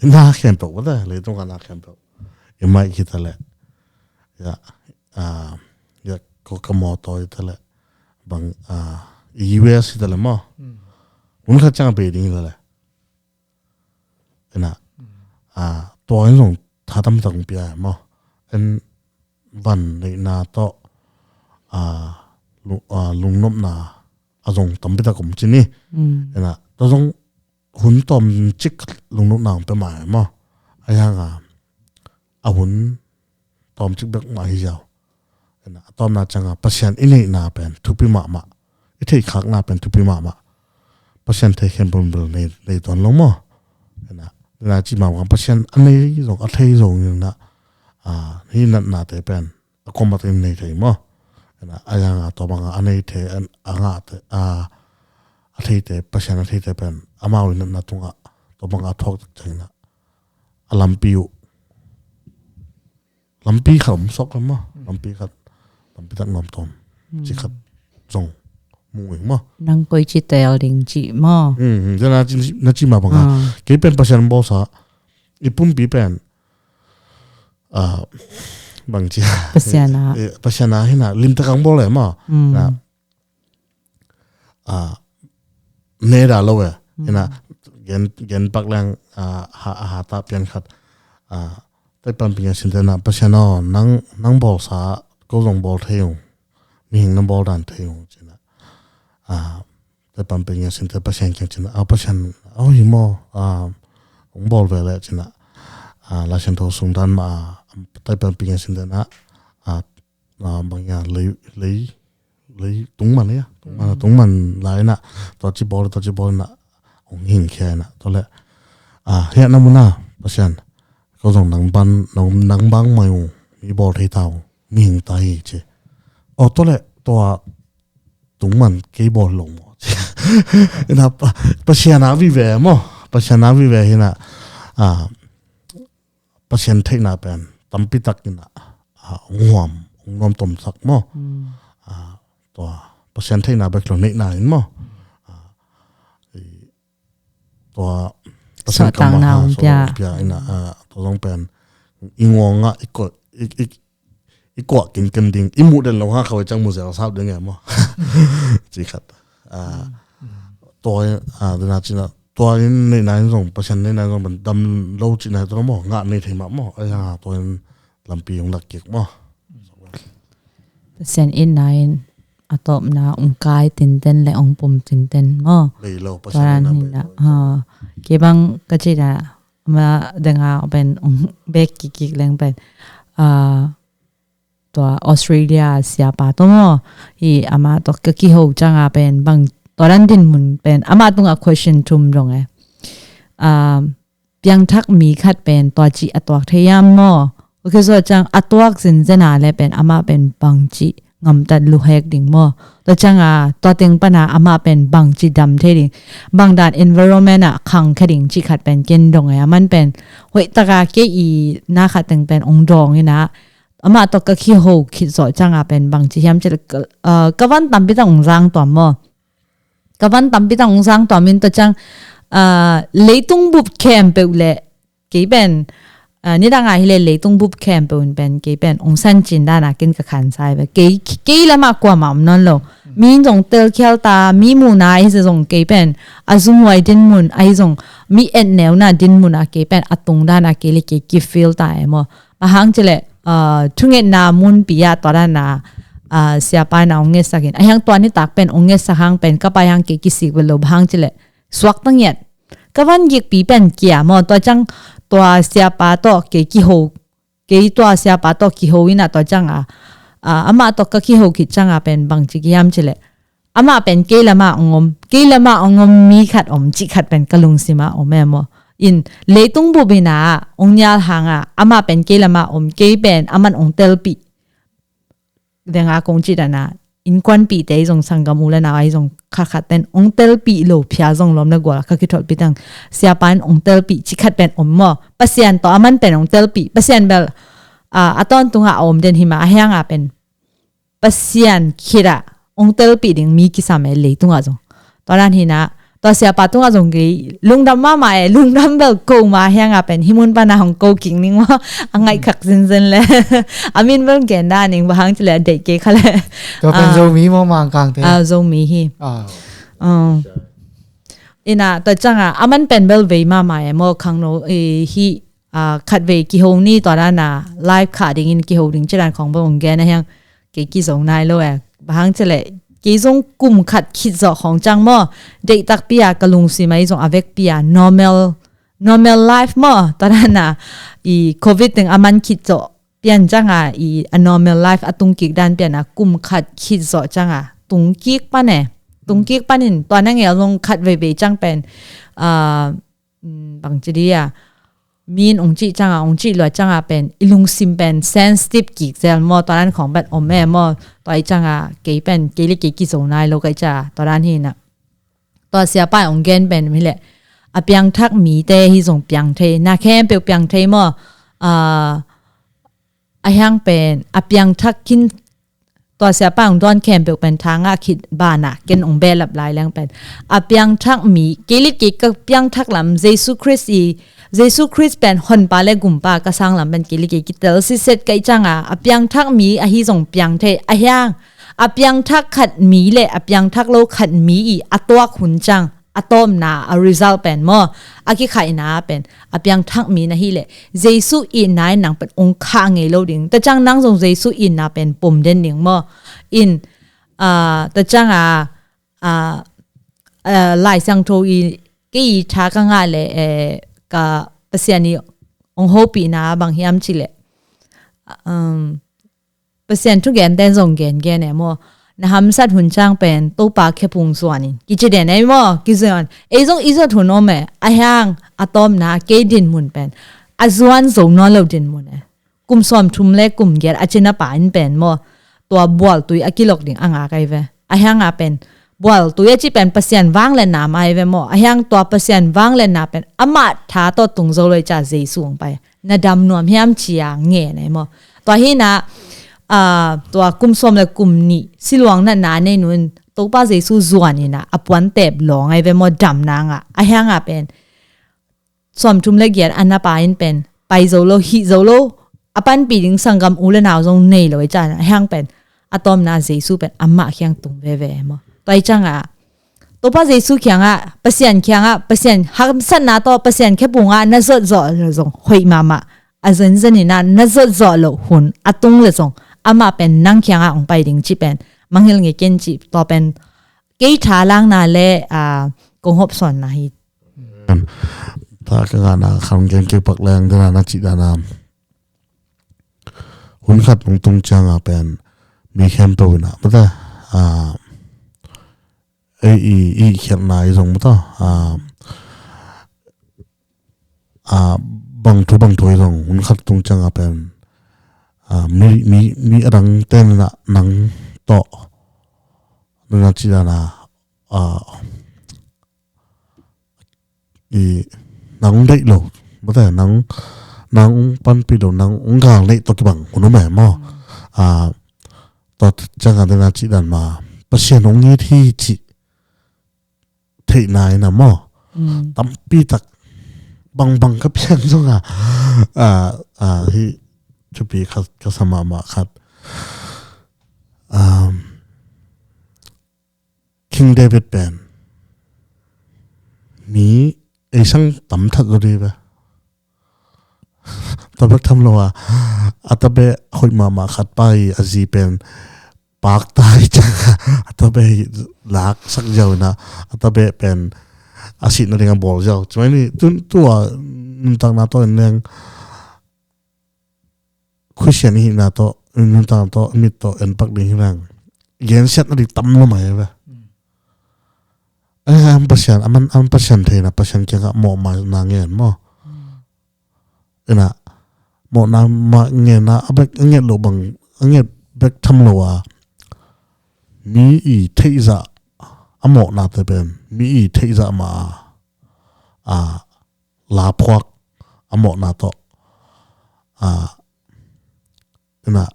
na khempeuh vata, leitung a na khempeuh i maih khita le, ya, ah, ya, ko ka mawtaw hita le, bang, ah, U S hita le maw. Hun khat ciang a bei ding hita le, ina, ah, tua in zong tha tampitak hong pia e maw. En van neihna tawh, ah, lu-, ah, lungnopna a zong tampitak om ci ni. Ina, tua zong hun tawmcik lungnopna hong pia mah e maw. A hianga a hun tawmcik bek mah hi ziau. Ina, a tawmna cianga Pasian i neihna pen thupi mahmah, i theihkhakna pen thupi mahmah. Pasian thei khempeuh bel nei, nei tuan lo maw. Ina, ina ci mahmah Pasian a nei zong a thei zong ina, ah, hi natnate pen a kuamah in nei thei maw. Ina, a hianga tua banga a nei thei, a ngah thei, a, a theite, Pasian a theite pen amau i natna tungah tua banga a thuak tak ciangina a lampi uh, lampi khat om sok lam maw. Lampi khat, lampi tak nuam tawm ci khat zong mu ing maw. Nang koi ci tel ding ci maw. Hmm, hmm, na ci, na ci mah banga kei pen Pasian bawlsa i pumpi pen, ah, bang ci, Pasian a, eh, Pasian a hina limtak ang bawl e maw. Na, ah, neda lo e. Ina, gen, gen pak leng, ah, ha, ha ta pian khat, ah, tai pan ping a sinte na, Pasian aw, nang, nang bawlsa ko zong bawl thei ung, mihing na bawl dan thei ung cina. Ah, tai pan ping a sinte Pasian kiang cina, ah, Pasian, oh, hi maw, ah, ung bawl ve le cina. Ah, Laisiangtho sung dan ma, ah, tai pan ping a sinte na, ah, ah, bang ya, lei, lei, lei tung man ya, tung man, tung man lai na, tua ci bawl, tua ci bawl na, ong hing khia na, tua le, ah, hiah na muna, Pasian, ko zong nang ban, nang, nang bang mai ung, mi bawl thei ta ung, mi hing ta hi ci. Oh, tua le, tua tung man kei bawl lo maw. Ina, Pa-, Pasian a vive maw, Pasian a vive hina, ah, Pasian theihna pen tampi tak ina, ah, ong huam, ong nuam tomsak maw. Ah, tua Pasian theihna bek lo neihna in maw. Ah, i, tua Pasian suahtakna kamah, ah, ong pia, suahtakna ong pia ina, ah, tua zong pen i nguang ah i kuah, i, i, i kuah kinken ding, i muh den lo ha khawng ciang mu ziau sap ding e maw. Ci khat. Ah, tua, ah, dena cina, tua in neihna in zong, Pasian neihna in zong, ban dam lo cihna hi tua maw, ngah nei thei mah maw, a hianga tua in lampi hong lak kik maw. Pasian itna in a tawpna hong kai tinten le hong pum tinten maw. Lei lo, Pasian itna, ha, kei bang ka cihna, ma denga pen hong bek kik kik leng pen, ah, tua Australia siapa tawh maw, hi amah tawh ka kiho cianga pen bang tua dan dinmun pen amah tungah question thum dong e. Um, piangthak mi khat pen tua ci a tuak thei hiam maw? Ka kizawh ciang a tuak zinzena le pen amah pen bang ci ngamtat luhek ding maw? Tua cianga tua teng pana amah pen bang ci dam thei ding, bang dan environment ah khang kha ding ci khat pen ken dong e. Aman pen hoihtaka kei i na khat teng pen ong dawng ina, amah tawh ka kiho khit zawh cianga pen bang ci hiam cih le, ka, ah, ka van tampi tak ong zang tuam maw. Ka van tampi tak ong zang tuam in tua ciang, ah, leitung bup khempeuh le kei pen, ah, nidanga hi le leitung bup khempeuh in pen kei pen ong sancin dana ken ka khansa hi ve. Kei, kei lamah kuamah om nawn lo. Mi in zong telkhial ta, mi muhna ahi zong kei pen a zumhuai dinmun ahi zong, mi etneuna dinmun a kei pen a tung dana kei le kei kifeel ta e maw. Bang hang cih leh, ah, thungetna munpi ah tua dana, ah, siapa in a ong ngetsak in. A hiang tua nitak pen ong ngetsak hang pen ka pai hang kei kisik ve lo, bang hang cih leh suakta ngiat. Ka van gikpi pen kia maw, tua ciang tua siapa tawh kei kiho, kei tua siapa tawh kiho inah tua ciangah, ah, amah tawh ka kiho khit ciangah pen bangci kihiam cileh, amah pen kei lamah ong om, kei lamah ong om mi khat om cih khat pen ka lungsimah om e maw. In leitung bup inah ong nial hangah amah pen kei lamah om, kei pen aman ong telpih. Denga kong cih dana innkuanpihte i zong sanggam u le nau a i zong khatkhat ten ong telpih lo phia zong lawm le gual ka kitholhpih tang siapa in ong telpih cih khat pen om maw. Pasian tawh aman pen ong telpih, Pasian bel, ah, a tawntungah a om den himah a hiangah pen Pasian khitah ong telpih ding mi kisam e leitungah zong. Tua dan hinah tua siapa tungah zong kei lungdam mahmah e, lungdam bel ko ma hiangah pen himun pana hong ko kik ning maw. A ngaihkhak zinzen le a min bel gen dah ning, bang hang cileh a deih kei kha le. Tua pen Zomi maw, Mangkangte? Ah, Zomi hi. Ah. Inah tua ciangah aman pen bel vei mahmah e maw, khangno hih, ah, khatvei kiho ni, tua dana live khah dingin kiho ding cidan khong bang ong gen a hiang kei kizo nai lo e. Bang hang cileh kei zong kum khat khit zawh khong ciang maw, deih takpi a ka lungsim a i zong a vekpi a normal, normal life maw, tua dana i covid teng a man khit zawh pian cianga i a normal life a tungkik dan piana kum khat khit zawh cianga tungkik pan e. Tungkik panin tua na ngel zong khat veivei ciang pen, ah, mm, bangci dia, min ong cih cianga, ong cih lua cianga pen i lungsim pen sensitive kik zel maw, tua dan khong pen om e maw. Tua i cianga kei pen kei le kei kizo nai lo ka i cia, tua dan hinah. Tua siapa ong gen pen mi le a piangthak mite hi zong piang thei, na khempeuh piang thei maw. Ah, a hiang pen a piangthak khin, tua siapa ong dawn khempeuh pen thangah khit banah ken ong behlap lai leng pen a piangthak mi, kei le kei ka piangthak lam Jesu Khrist i, Jesu Khrist pen honpa le gumpa ka sang lam pen kei le kei kitel siset ka i cianga a piangthak mi ahi zong piang thei. A hiang a piangthak khat mi le a piangthak lo khat mi i a tuak hun ciang a tawpna a result pen maw, a kikhaihna pen a piangthak mi na hi leh Jesu itna in nang pen ong khah ngei lo ding. Tua ciang nang zong Jesu itna pen pom den ding maw. In, ah, tua cianga, ah, ah, Lai Siangtho i kei i tha ka ngah le, eh, ka Pasian i ong hopihna bang hiam cileh, um, Pasian thugente zong gengen e maw. Na hamsat hun ciang pen Topa khephung zuanin kici den e maw, kizuan. Ei zong i zuat hun om e, a hiang a tawpna kei dinmun pen a zuan zo nawn lo dinmun e. Kum sawmthum le kum giat a cina pa in pen maw, tua bualtui a kilok ding a ngak ai ve. A hianga pen bualtui a ci pen Pasian vangletna mai ve maw. A hiang tua Pasian vangletna pen amah tha tawh tung zo lo i cia Jesu ong pai. Na dam nuam hiam cia ngen ai maw. Tua hinah, ah, tua kum sawm le kum nih siluang natna nei nun Topa Jesu zuan inah a puan tep lawng ai ve maw, damna ngah. A hianga pen sawmthum le giat a na pa in pen pai zo lo, hih zo lo, a panpih ding sanggam u le nau zong nei lo i cia, a hiang pen a tawpna Jesu pen amah khiang tung veve maw. Tua i cianga Topa Jesu kiangah, Pasian kiangah, Pasian hamsatna tawh Pasian khephungah na zuat zawh le zong hoih mahmah. A zenzen inah na zuat zawh loh hun a tung le zong amah pen nang kiangah ong pai ding cih pen mangngilh ngei ken cih, tua pen kei tha langna le, ah, kong hopsawnna hi. Tha ka ngahna khang gen kei pak leng dena na cih dana hun khat ong tung cianga pen mi khempeuh inah mata, ah, ei i, i khiatna i zong mata, ah, ah, bang thu bang thu i zong hun khat tung cianga pen, ah, mi, mi, mi a dang ten inah nang tawh nang a ci dana, ah, i nang deih lo, mata nang, nang panpih lo, nang gal neih tawh kibang hun om e maw. Ah, tua cianga dena ci dan ma Pasian ong it hi cih theihna inah maw. Mm. Tampi tak bangbang ka pian zonga, ah, ah, hih thupi khat ka sa mahmah khat. Um, King David pen mi ei sang tam that zaw dih ve. Tabek tham lo a, a tabek hoih mahmah khat pa i a zi pen pakta i cianga a tabek lak sak ziau inah a tabek pen a sihna ding a bawl ziau. Cimai ni tun tua nuntakna tawh en leng, Khristian i hihna tawh, nuntakna tawh, mit tawh en pak ding hi leng, gensiatna ding tam lo mai ve. Ai, an Pasian, aman, an Pasian theihna, Pasian kiangah mawhmaina ngen maw? Ina, mawhna mah ngenna, a bek, a nget lo bang, a nget bek tham lo a, mi i theihzah, a mawhnate pen mi i theihzah mah a, a laphuak, a mawhna tawh, a, ina,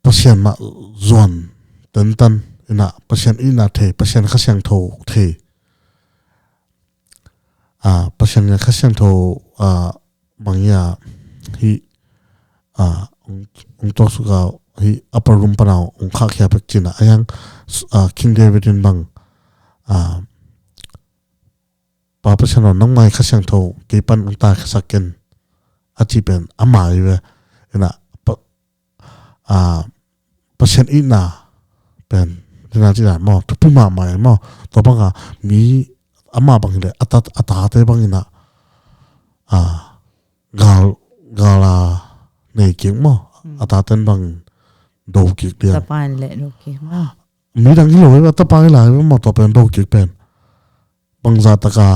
Pasian mah zuan tentan, ina, Pasian itna thei, Pasian Kha Siangtho thei, a, Pasian Kha Siangtho, a, bang hi a, hi, a, ong, ong tuaksuk a, hi upper room pan a ong khahkhia bek cin a, a hiang, a, King David in bang, a, Pa Pasian aw, nangmah i Kha Siangtho kei pan ong taikhiasak ken, a ci pen ama hi ve. Ina, pa, a, Pasian itna pen, ina, ci dan maw, thupi mahmah hi maw. Tua banga mi, ama bang hi le, a ta, a tate bang ina, a, gal, gal a nei kik maw. A taten bang do kik lian. Tapa in le do kik maw. Mi dang hi lo hi ve, tapa hi lai hi ve maw, tua pen do kik pen. Bangzah taka,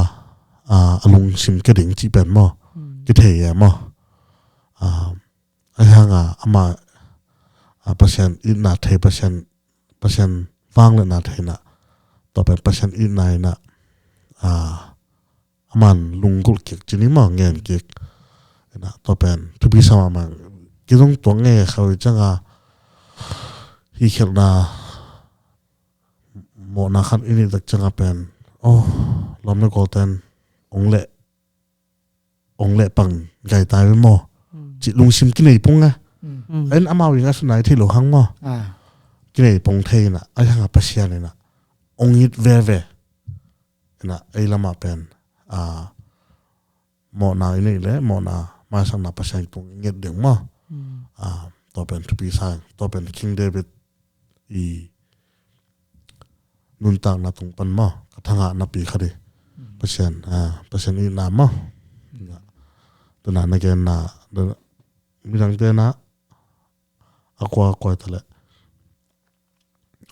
a, a lungsim kia ding cih pen maw. Kithei e maw. A, a hiang a, ama, a, Pasian itna thei, Pasian, Pasian vangliatna theihna. Tua pen Pasian itna ina, a, aman lunggulh kik cin hi maw, ngen kik. Ina, tua pen thupi sa mahmah. Kei zong tua nge khau i ciang a, hi khialhna, mawhna khat i neih tak ciang a pen, oh, lawm le gualten ong leh, ong leh pang gai tai ve maw. Cih lungsim kinei pong a. En amau i ngaihsutna i theih loh hang maw. Kinei pong thei ina, a hiang a Pasian ina ong it veve. Ina, ei lamah pen, a, mawhna i neih le, mawhna maisakna Pasian tung i nget ding maw. A, tua pen thupi sa, tua pen King David i nuntakna tung pan maw, ka thangah napi kha di. Pasian, a, Pasian itna maw. Tuna na genna, midang tena, a kua kua ta le.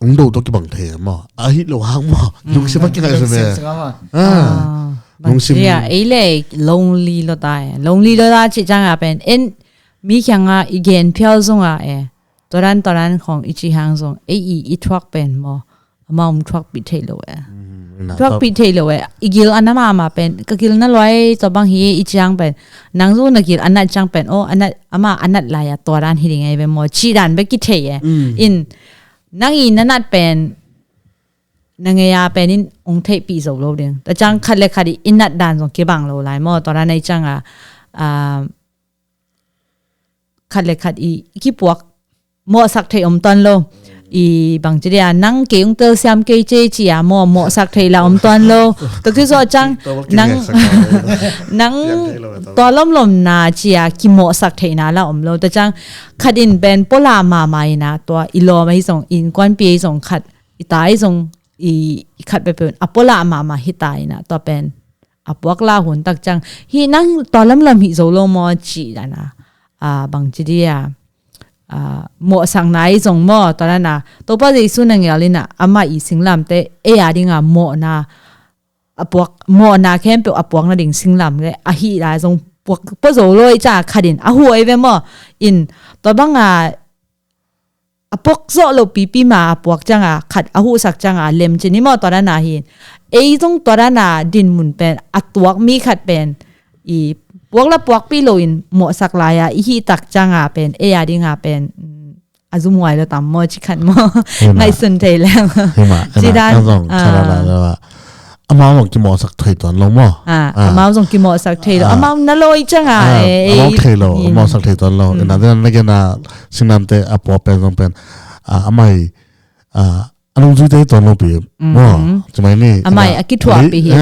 Ung do to kibang thei maw. A hi lo hang maw. Lungsim a kingai sa ve. Ah, bang lungsim. Ei le lonely lo ta e. Lonely lo ta ci ciang a pen. En mi kiang a i gen phial zong a e. Tua dan tua dan khong i ci hang zong. Ei i, i thuak pen maw. Amau thuak pi thei lo e. Thuak pi thei lo e. I gil a na mahmah pen. Ka gil na luai tua bang hi i ciang pen. Nang zu na gil a na ciang pen. Oh, a na, ama a na lai a tua dan hi ding e ve maw. Ci dan bek kithei e. In nang i na nat pen, na ngei a pen in ong theihpih zo lo ding. Tua ciang khat le khat i, i nat dan zong kibang lo lai maw. Tua dan a i ciang a, a, khat le khat i, i kipuak mawhsak theih om tuan lo. I bang ci dia, nang kei ong telsiam kei ce ci a maw, mawhsak theih la om tuan lo. Tua kizawh ciang, nang, nang tua lomlomna ci a kimawhsak theihna la om lo. Tua ciang, khat in pen pua la mahmah ina, tua i lawm ahi zong, innkuanpih ahi zong khat, i ta ahi zong, i, i khat peuhpeuh in a pua la mahmah hi ta ina, tua pen a puak la hun tak ciang, hi nang tua lamlam hi zo lo maw ci dan a, a, bang ci dia, a, mawhsakna ahi zong maw, tua dan a, Topa Jesu na ngial ina, ama i singlamte, ei a ding a mawhna, a puak, mawhna khempeuh a puak nading singlam le, a hi la zong puak, pua zo lo i ciang a khat in, a hu ei ve maw, in, tua bang a, a puak zawh lo pipi ma a puak ciang a, khat a huhsak ciang a, lem cin hi maw tua dan a hi. Ei zong tua dan a dinmun pen, a tuak mi khat pen, i puak la puakpih lo in mawhsak lai a, i hih tak ciang a pen, ei a ding a pen, mm, a zumhuai lo tam maw, ci khat maw. Ngaihsun thei leng. Ci dan, a zong, a, amau zong kimawhsak thei tuan lo maw? Ah, amau zong kimawhsak thei lo. Amau na lo i ciang a, eh, amau thei lo, mawhsak thei tuan lo. Ina, na gen a singlamte a pua pen zong pen, ah, amai, ah, a nungzuite tuan lo pi maw? Cimai ni, amai a kithuah pi hi.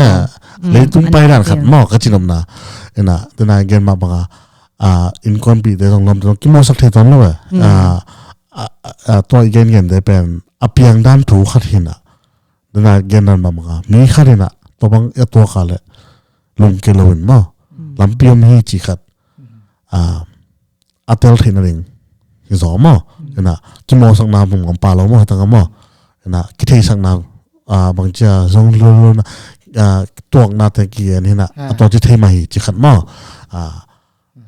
Leitung pai dan khat maw, ka cinopna. Ina, tena gen mah banga, ah, innkuanpihte zong lawmte zong kimawhsak thei tuan lo e. Ah, ah, ah, tua i gengente pen a piang dan thu khat hi na. Dena gen dan bang banga mi khat in a, tua bang a tuak a le lungke lo in maw. lampi om hi ci khat, a, a tel theihna ding hi zaw maw. Ina, kimawsakna bum ngam pa lo maw, hatang a maw. Ina, kitheisakna, a, bangcia zong luluna, a, tuakna te kigen hina, a, tua ci thei mah hi ci khat maw. A,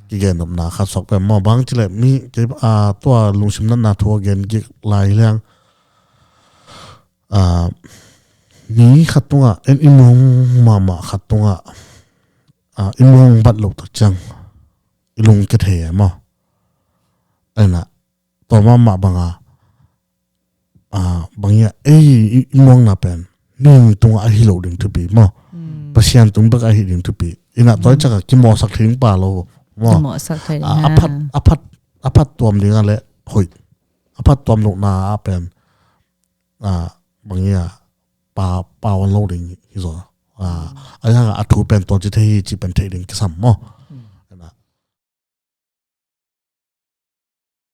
kigen nopna khat suak pen maw, bangci le mi, ke, a, tua lungsim natna thu a gen gik lai liang. A, mi khat tungah, en i muang mahmah khat tungah, a, i muang bat lo tak ciang i lung ke thei e maw. Ina, tua mahmah banga, a, bangia, ei, i, i muangna pen mi tungah ahi lo ding thupi maw. Pasian tung bek ahi ding thupi. Ina, tua i caka kimawsak thei ding pa lo maw. Kimawsak thei ding, a, a phat, a phat, a phat tuam dinga le hoih. A phat tuam lohna a pen, a, bangia, pa, pa wan lo ding hi zaw. A, a yang a thu pen tua ci thei hi ci pen thei ding kisam maw.